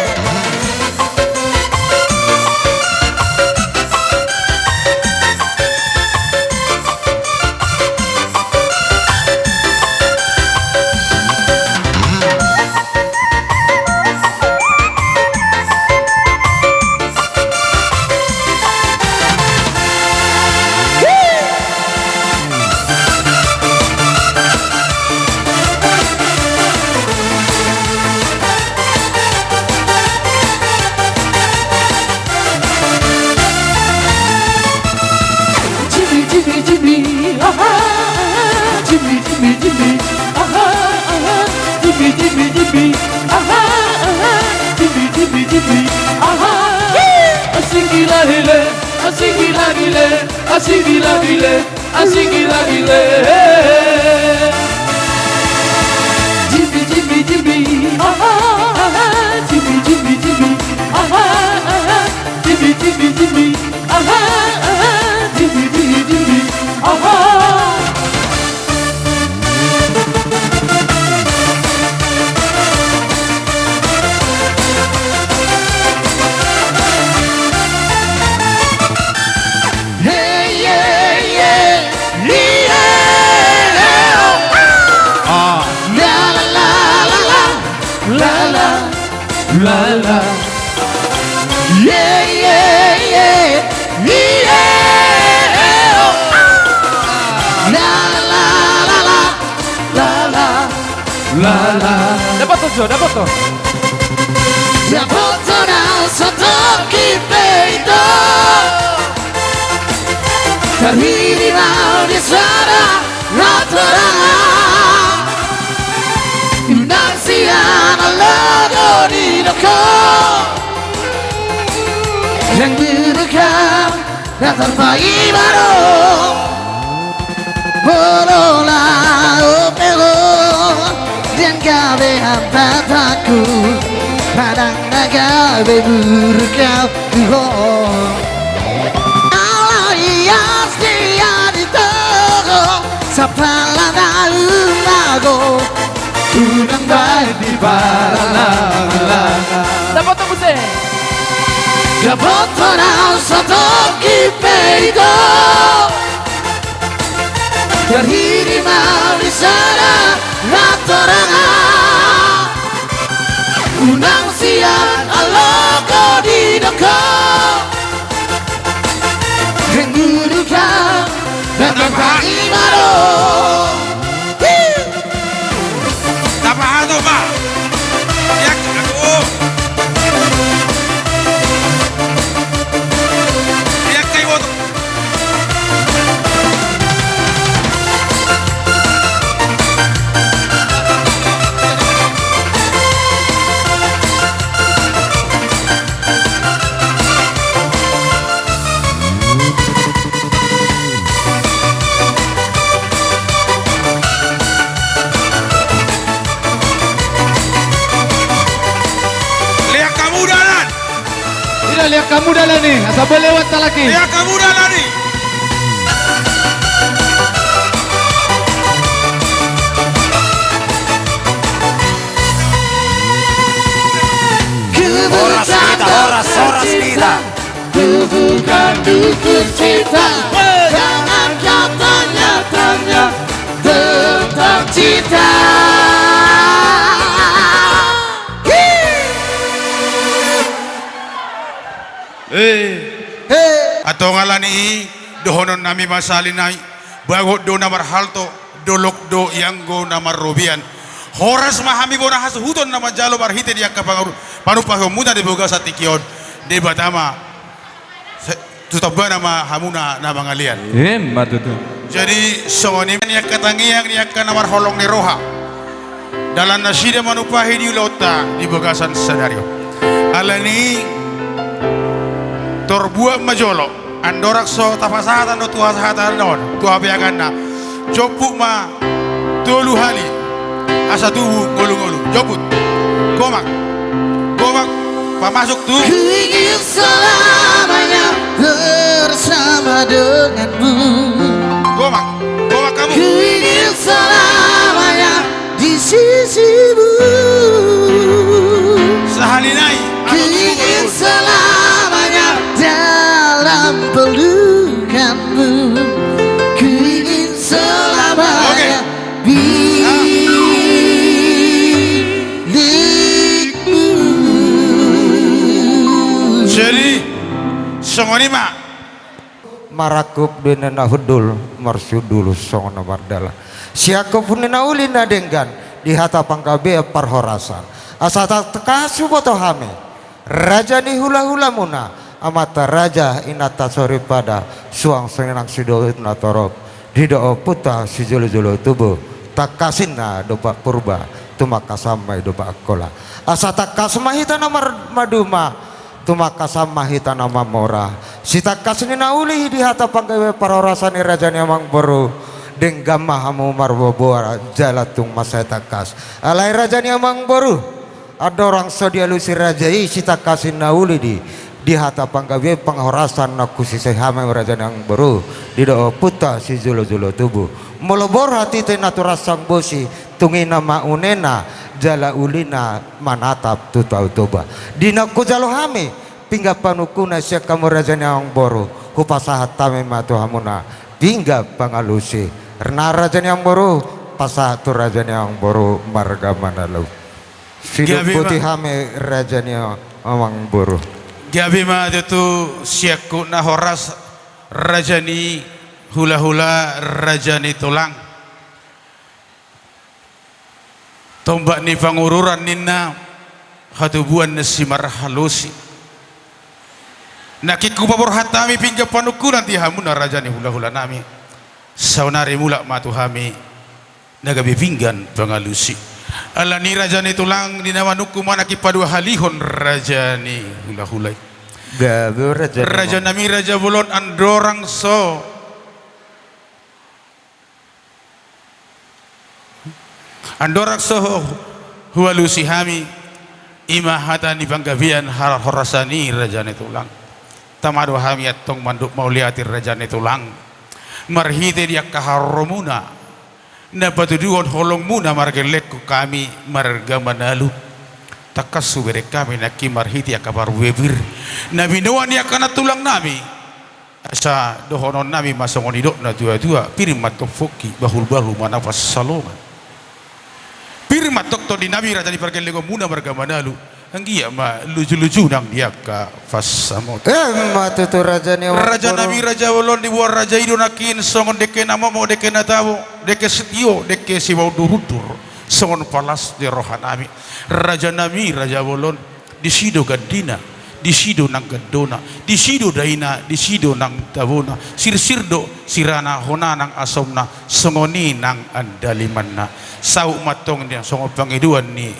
Jimmy, Jimmy, Jimmy, aha, aha. Jimmy, Jimmy, Jimmy, aha, aha. Jimmy, Jimmy, Jimmy, aha, aha. Jimmy, Jimmy, Jimmy, aha. Asing gila gile, asing gila gile, asing gila gile. Asing gila gile. Jimmy, Jimmy, Jimmy, aha, aha. Jimmy, Jimmy, Jimmy, aha, aha. Jimmy, Jimmy, Jimmy, aha, aha. Jimmy, Jimmy, Jimmy, aha. Dapothon jo, dapothon. Dapothon au satongkin pe ito. Tarhirihir au di sada hatorangan. Unang sian alogo didok ho. Yang didok ho. Datar paima do. Molo laho pe ho, ndang gabe hampatanku. Padang na gabe buruk au tu ho. Ala ias dia di toho. Sapala na umago. Unang baen di paralanglangan. Dapothon muse. Dapothon au satongkin pe ito. Tarhirihir au di sada hatorangan. Unang sian alogo didok ho. Henguru kau. Datar paima do. Hi! Tapahato ma. Iak, aduh. Iak kai boto. Lean hamu dalan. Ida, lean hamu dalan i, asa boi lewat halak i. Lean hamu dalan i. Horas hita, horas, horas hita. Ku bukan dukun cinta. Jangan kau tanya-tanya tentang cinta. Eh. Antong alani i, dohonon nami ma sahali nai, bagot do na marhalto, dolok do ianggo na marrobean. Horas ma hami bona hasuhuton na manjalo marhite di angka pangaru-, panumpahion muna di bagasan tingki on. Debata ma, se-, tu tambana ma hamuna na mangalean. Ima tutu. Jadi, songon i ma ni angka tangiang, ni angka na marholong ni roha. Dalan nasida manumpahi di ulaonta di bagasan sadari on. Alani i, torbuat ma jolo. Andorang so tapasahat do tu hasahatan on, tu habeanganna. Jomput ma tolu hali. Asa tubu ngolu-ngolu. Jomput. Gomak. Gomak. Pamasuk tu. Ku ingin selamanya bersama denganmu. Gomak. Gomak hamu. Ku ingin selamanya di sisimu. Sahali nai. Ku ingin selamanya dalam pelukanmu. Ku ingin selamanya. Oke. Milikmu. Jadi, songon i ma. Marangkup do ninna hundul, marsiundul songon na mardalan. Siangkup ni na uli na denggan, di hata panggabean parhorasan. Asa tangkas huboto hami. Raja ni hula-hula muna, amanta raja inanta soripada, suang sonang sidohot na torop, didok ompunta sijolo-jolo tubu, tangkas ninna dompak Purba, tumangkasan ma i dompak Angkola. Asa tangkas ma hita na mar-, maduma, tumangkasan ma hita na mamora. Sitangkas ni na uli di hata panggabean parhorasan ni raja ni amangboru, denggan ma hamu marboaboa jala tung mansai tangkas. Alai raja ni amangboru, andorang so dialusi raja i sitangkas ni na uli di, di hata panggabean parhorasan na husise hami raja ni amangboru, didok ompunta sijolo-jolo tubu. Molo borat hita i na tu ransang bosi, tung i na ma unena, jala ulina manatap tu Tao Toba. Di na hujalo hami, pinggan panungkuna sian hamu raja ni amangboru, hupasahat hami ma tu hamuna, pinggan pangalusi. Nang raja ni amangboru, pasahat tu raja ni amangboru marga Manalu. Gabe ma. Sidok boti hami raja ni amangboru. Gabe ma tutu siangkup na horas raja ni hula-hula raja ni tulang. Tombak ni Pangururan ninna, hatubuan ni simarhalosi. Nangkin hupaborhat hami pinggan panungkunan di hamuna raja ni hulahulanami. Saonari mulak ma tu hami na gabe pinggan pangalusi. Alani raja ni tulang, di na manungkun ma nangkin paduahalihon raja ni hulahula i. Gabe raja ni rajanami raja bolon, andorang so Andorang so hualusi hami, i ma hata ni panggabean hara-, horas ni raja ni tulang. Tama do hami antong mandok mauliate raja ni tulang. Marhite di angka haroromuna, na patuduhon holongmuna margellengkon hami marga Manalu. Tangkas hubereng hami nangkin marhite angka parbue pir na binoan ni angka nantulangnami. Asa dohononnami ma songon nidok na tua-tua, pir ma antong pongki, bahul-bahul ma na pansalongan. Pir ma antong tondinami raja ni pargellengonmuna marga Manalu, anggiat ma luju-luju nang di angka pansamotan. Emma tutu raja ni amangboru. Rajanami raja bolon, diboan raja i do nangkin songon dengke na momo, dengke na tabo, dengke sitio, dengke simaundur-undur, songon palas ni rohanami. Rajanami raja bolon, disi do gandina, disi do nang gandona, disi do daina, disi do nang tabona, sirsir do sirana, hona nang asomna, songon i nang andalimanna. Saut ma antong songon pangidoan ni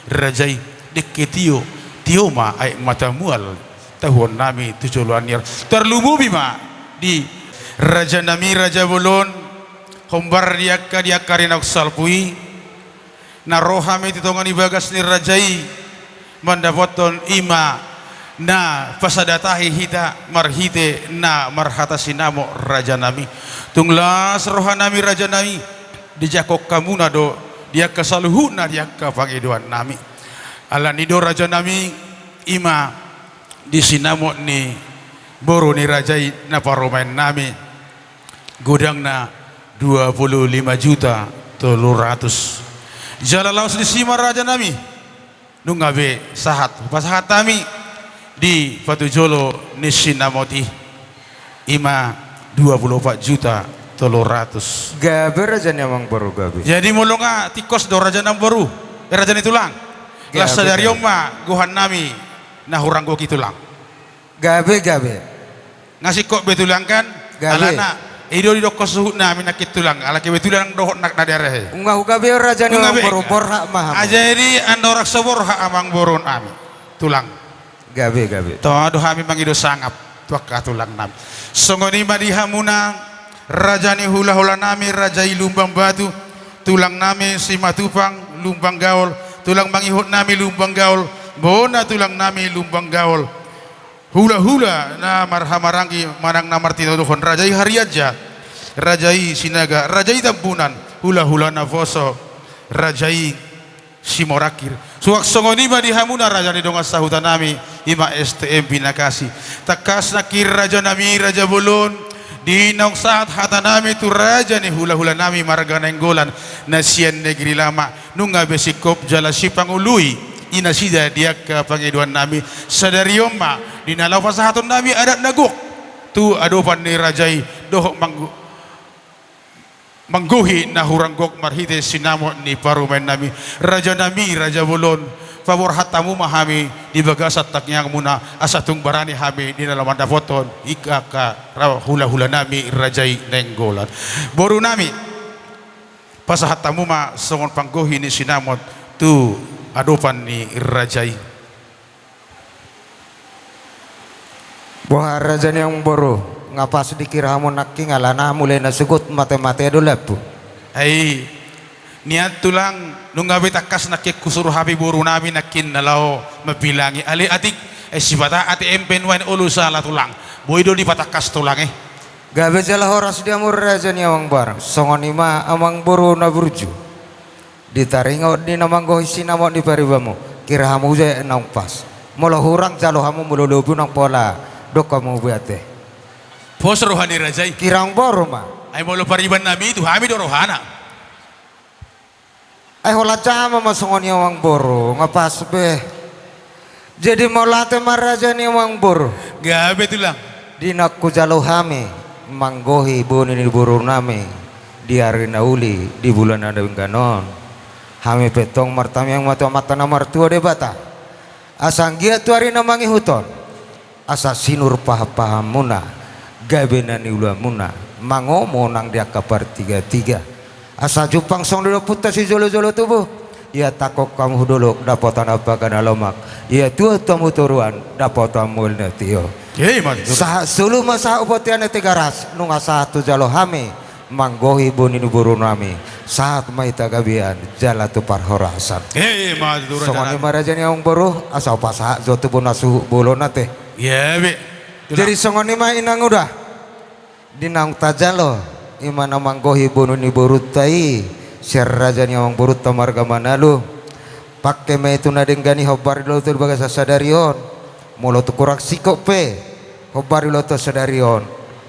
raja i, dengke tio, tio ma aek mata mual tahuonnami tu joloan ni ari. Tarlumobi ma di rajanami raja bolon, hombar di angka, di angka ari naung salpu i, na ro hami tu tonga ni bagas ni raja i, mandapothon i ma na pasadatahi hita marhite na marhata sinamot rajanami. Tung las rohanami rajanami, dijangkon hamuna do di angka saluhutna di angka pangidoannami. Alani do rajanami, i ma di sinamot ni boru ni raja i na parumaennami, godangna dua puluh lima juta tolu ratus. Jala laos disi ma rajanami, nunga be sahat pasahat hami di patujolo ni sinamot i, i ma dua puluh opat juta tolu ratus. Gabe raja ni amangboru, gabe. Jadi molo nga tingkos do raja ni amangboru, eh, raja ni tulang. Gabe, gabe. Las sadari on ma gohannami na hurang gok i tulang. Gabe, gabe. Nga singkop be tulang kan? Gabe. Alana i do didokkon suhutnami nangkin tulang, ala kebetulan dohot na, na daerah i. Nunga hugabeon raja ni amangboru, borhat ma hamu. Jadi andorang so borhat amangborunami, tulang. Gabe, gabe. Tong do hami mangido sangap tu angka tulangnami. Songon i ma di hamuna raja ni hulahulanami, raja i Lumban Batu, tulangnami Simatupang Lumban Gaol, tulang mangihutnami Lumban Gaol, bona tulangnami Lumban Gaol. Hulahula na marhahamaranggi manang na martinodohon, raja i Harianja, raja i Sinaga, raja i Tambunan, hulahula naposo, raja i Simorangkir. Suang songon i ma di hamuna raja ni dongan sahutanami, i ma S T M Binakasi. Tangkas nangkin rajanami raja bolon, di naung sahat hatanami tu raja ni hulahulanami marga Nainggolan na sian Negeri Lama, nunga be singkop jala sipangului i nasida di angka pangidoannami. Sadari on ma di na laho pasahatonnami adat na gok tu adopan ni raja i dohot manggo-, manggohi na hurang gok marhite sinamot ni parumaennami. Rajanami raja bolon, paborhat hamu ma hami di bagasan tangiangmuna, asa tung barani hami di na laho mandapothon i angka ra-, hulahulanami raja i Nainggolan. Borunami, pasahat hamu ma songon panggohi ni sinamot tu adopan ni raja i. Boha raja ni amangboru, nga pas dikira hamu nangkin, alana mulai na sogot mate-mate do lampu. Ai nian tulang, nunga be tangkas nangkin husuru hami borunami nangkin na laho mambilangi, alai atik, eh, sipata A T M pe nuaeng olo sala tulang. Boi do dipatangkas tulang, eh. Gabe jala horas di hamu raja ni amangboru. Songon i ma amangboru na burju. Di taringot ni na manggohi sinamot ni paribanmu, kira hamu jolo naung pas. Molo hurang jalo hamu, molo lobi unang pola dok hamu be ate. Pos roha ni raja i. Kira amangboru ma. Ai molo paribannami i tu hami do rohana. Ai holan jama ma songon i amangboru, nga pas be. Jadi mauliate ma raja ni amangboru. Gabe tulang. Di na hujalo hami manggohi boni ni borunami di ari na uli di bulan na denggan on. Hami pe tong martamiang ma tu Amanta na martua Debata, asa anggiat tu ari na mangihut on, asa sinur pahampahamuna, gabe na niulamuna, mangomo nang di angka partigatiga. Asa jumpang songon i do ompunta sijolojolo tubu, ia tangkok hamu hu dolok, dapotan ampaga na lomak, ia tuat hamu toruan, dapotan mual na tio. Sahat solu ma sahat hu bontean na Tigaras, nunga sahat tu jalo hami, manggohi boru ni boru nami, sahat ma hita gabean, jala tu parhorasan. Songon i ma raja ni amangboru, asa hupasahat jo tu bona suhut bolon ate. Jadi songon i ma inang uda. Di naung tajalo, i ma na manggohi boru ni borunta i, sian raja ni amangborunta marga Manalu. Pangke ma i tu na denggan i hombar di ulotta di bagasan sadari on. Molo tung kurang singkop pe hombar di ulotta sadari on,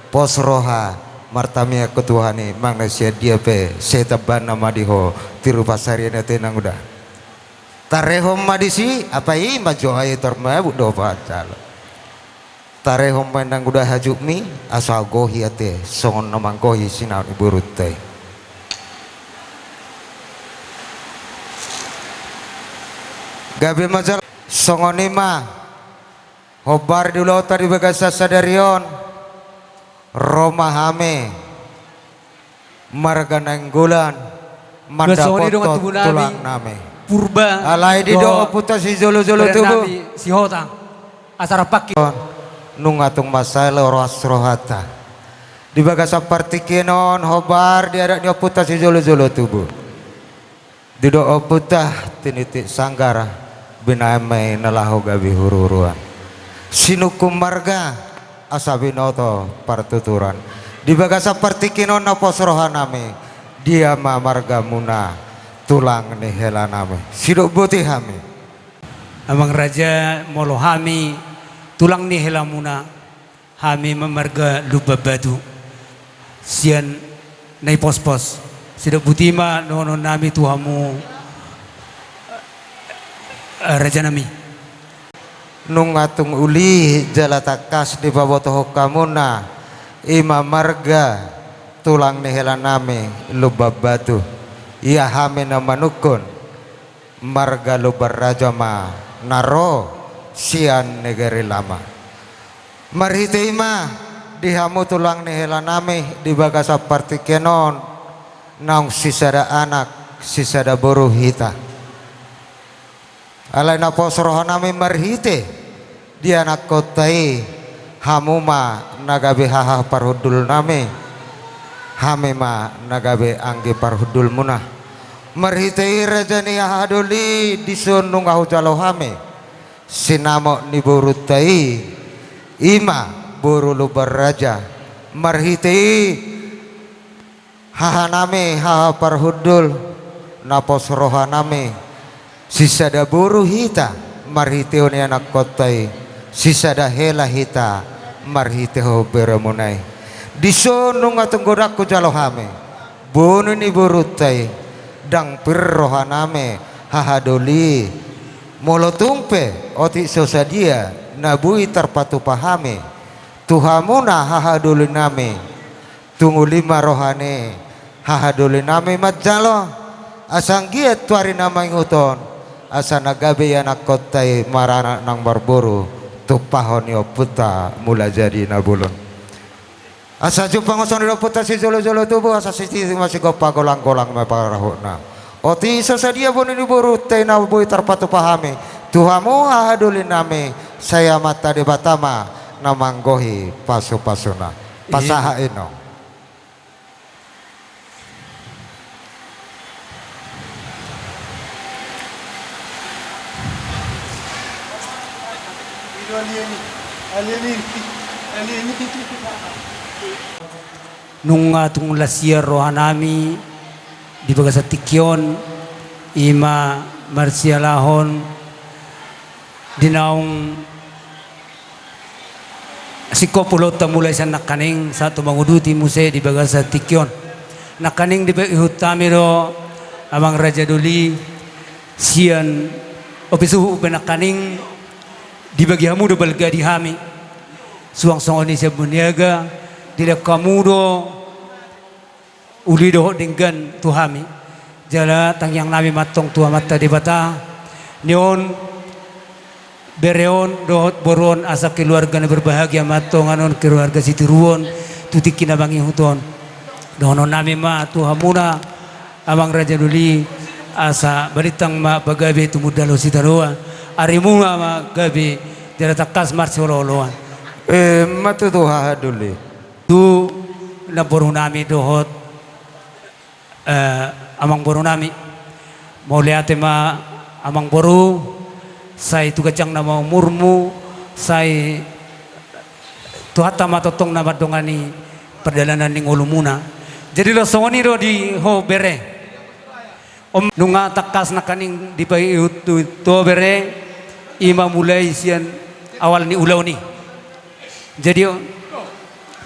pos roha, martamiang ho tu Tuhan i, manang na sian dia pe, sai tambaanna ma di ho tirupa sarian ate inang uda. Tarehon ma disi, apa i ma jo ai tarmabuk do pajalo. Tarehon ma inang uda hajutmi, asa gohi ate songon na manggohi sinamot ni borunta i. Gabe ma jala. Songon i ma hombar di ulotta di bagasan sadari on, ro ma hami marga Nainggolan mandapothon tulang nami. Alai didok ompunta sijolojolo tubu, Sihotang, asa rap pangki. Nunga tung mansai las rohanta. Di bagasan partingkian on hombar di adat ni ompunta sijolojolo tubu. Didok ompunta, tinitik sanggar, binahen ma i na laho gabe huruhuruan. Sinungkun marga, asa binoto partuturan. Di bagasan partingkian on na pos roha nami, dia ma margamuna, tulang ni hela nami. Sidok boti hami. Amang raja, molo hami tulang ni helamuna, hami ma marga Lumban Batu, sian Naipospos. Sidok boti ma dohonon nami tu hamu, eh, raja nami. Nunga tung uli jala tangkas dipabotohon hamuna, i ma marga tulang ni hela nami Lumban Batu. Ia hami na manungkun, marga Lumban Raja ma na ro sian negeri lama. Marhite i ma di hamu tulang ni hela nami di bagasan partingkian on, naung sisada anak, sisada boru hita. Alai na pos roha nami marhite di anakkonta i, hamu ma na gabe haha parhundul nami, hami ma na gabe anggi parhundulmuna. Marhite i raja ni hahadoli, dison nunga hujalo hami sinamot ni borunta i, i ma boru Lumban Raja. Marhite i haha nami, haha parhundul, na pos roha nami, sisada boru hita, marhitehon i anakkonta i, sisada hela hita, marhitehon beremuna i. Dison nunga tung godang hujalo hami boru ni borunta i, ndang pir roha nami, hahadoli. Molo tung pe otik so sadia na boi tarpatupa hami tu hamuna, hahadoli nami, tung uli ma roha ni hahadoli nami manjalo, asa anggiat tu ari na mangihut on, asa na gabe i anakkonta i maranak nang marboru, tumpahon ni ompunta Mulajadi Na Bolon. Asa jumpang songon i do ompunta sijolojolo tubu, asa sititi ma sigompa, golanggolang ma pangarahutna. Otik so sadia boru ni borunta i na boi tarpatupa hami tu hamu, hahadoli nami, sai Amanta Debata ma na manggohi pasupasuna. Pasahat, Inong. Nunga tung las ia roha nami di bagasan tingki on, i ma marsialahon di naung singkop ulaonta mulai sian nangkaning sahat tu manguduti muse di bagasan tingki on. Nangkaning dipaihut hami do, amang raja doli, sian ope suhut pe nangkaning dibagi hamu do balga di hami. Suang songon i sian Buniaga, dilehon hamu do uli dohot denggan tu hami. Jala tangiang nami ma antong tu Amanta Debata, ni on bere on dohot boru on asa keluarga na berbahagia ma antong, anon keluarga sitiruon tu tingki na mangihut on. Dohonon nami ma tu hamuna amang raja doli, asa balintang ma pagabe tumundalhon sitanoa, arimuna ma gabe jala tangkas marsiolooloan. Emma tutu haha doli. Tu namboru nami dohot eh, amang boru nami. Mauliate ma amang boru, sai tu ganjang nama umurmu, sai Tuhanta ma tongtong na mandongani pardalanan ni ngolumuna. Jadi lo songon i do di ho bere. Om nunga tangkas nangkaning dipaihut tu ho bere, i ma mulai sian awal ni ulaon i. Jadi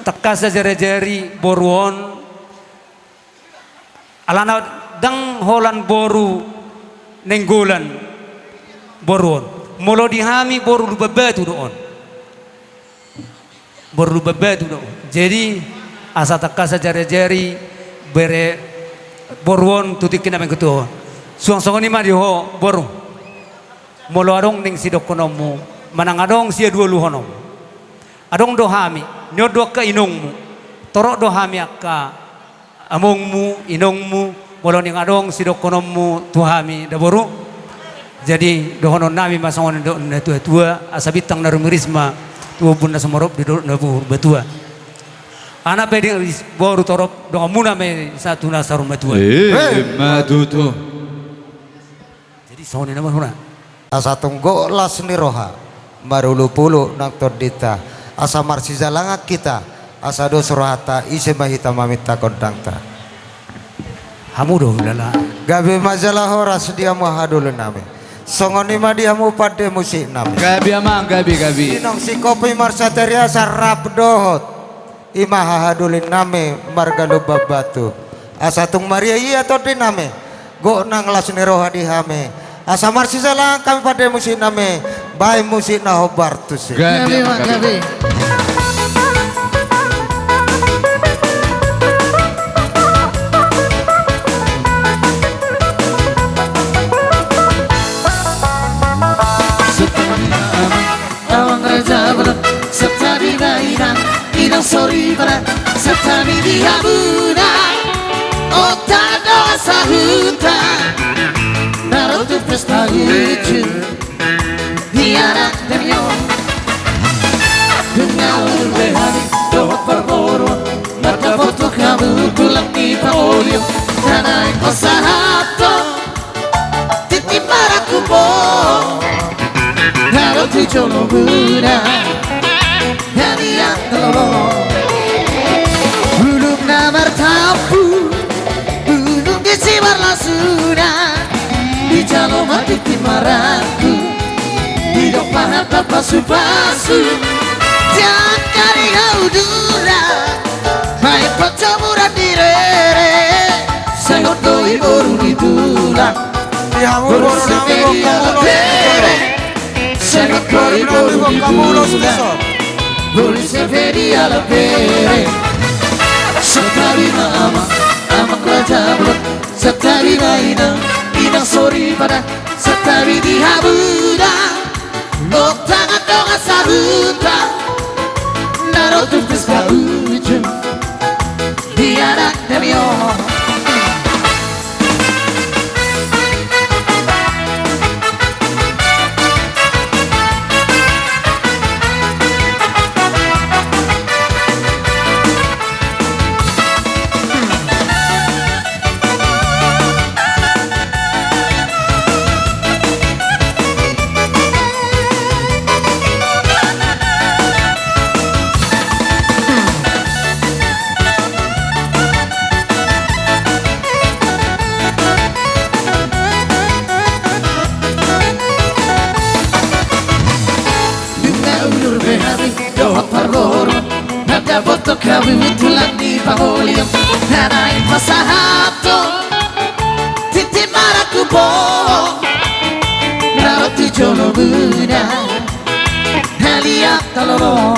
tangkas ajari-ajari boru on, alana ndang holan boru Nainggolan boru on. Molo di hami boru Lumban Batu do on. Boru Lumban Batu do on. Jadi asa tangkas ajari-ajari bere boru on tu tingki na mangihut on. Suang songon i ma di ho boru. Molo adong naeng sidohononmu manang adong sialualuhononmu, adong do hami, ni on do angka inongmu, torop do hami angka amongmu, inongmu, molo naeng adong sidohononmu tu hami da boru. Jadi dohonon nami ma songon didok ni natuatua, asa bintang na rumiris ma tu ombun na sumorop di dolok na purbatua. Aha pe di boru torop donganmuna ma i sahat tu na saur matua. Emma tutu. Jadi songon i nama hona. Asa tung gok las ni roha, marulupulu nang tondinta, asa marsijalangan hita, asa dos rohanta ise ma hita maminta gondangta. Hamu do hulala. Gabe ma jala horas di hamu haha doli nami. Songon i ma di hamu pande musik nami. Gabe amang, gabe, gabe. Inong si Kopi Marsatria asa rap dohot i ma haha doli nami marga Lumban Batu. Asa tung maria ia tondi nami, gok nang las ni roha di hami. Asa marsijalangan hami pande musik nami, baen musik na hombar tusi. Gabe, gabe. Amang raja bolon, santabi ma inang, inang soripada, santabi di hamuna. Ota do sahuta, na ro tu pesta uju, di anak damion. Dengan ulur behari, dohot parboruon, marga foto kamu tulang di paolion, na naeng pasahaton. Tintin marangkup on, na ro tu jolomuna, hadiah na lolo. Bulung na martampu, bulung disi marlasuna, dijalo ma tintin marangkup, didok pahan pasupasu, di angka ni haudura, baen pancomuran di rere. Songon do i boru ni tulang. Di hamu boru nami, bokka mulos. Songon do i boru ni tulang. Boru Severia Lapere. Santabi ma amang, amang raja bolon. Santabi ma inang, inang soripada. Santabi di hamuna. Dongan dongan sahuta, na ro tu pesta uju, di anak damion. Nunga ulur behari dohot parboru, na dapot hamu tulang ni paholion, na naeng pasahaton tintin marangkup on, na ro tu jolomuna, hadiah na lolo.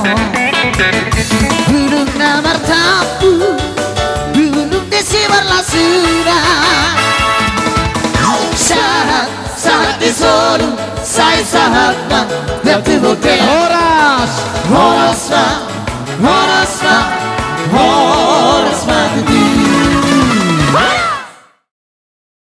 Bulung na martampu, bulung disi marlasuna, Horas.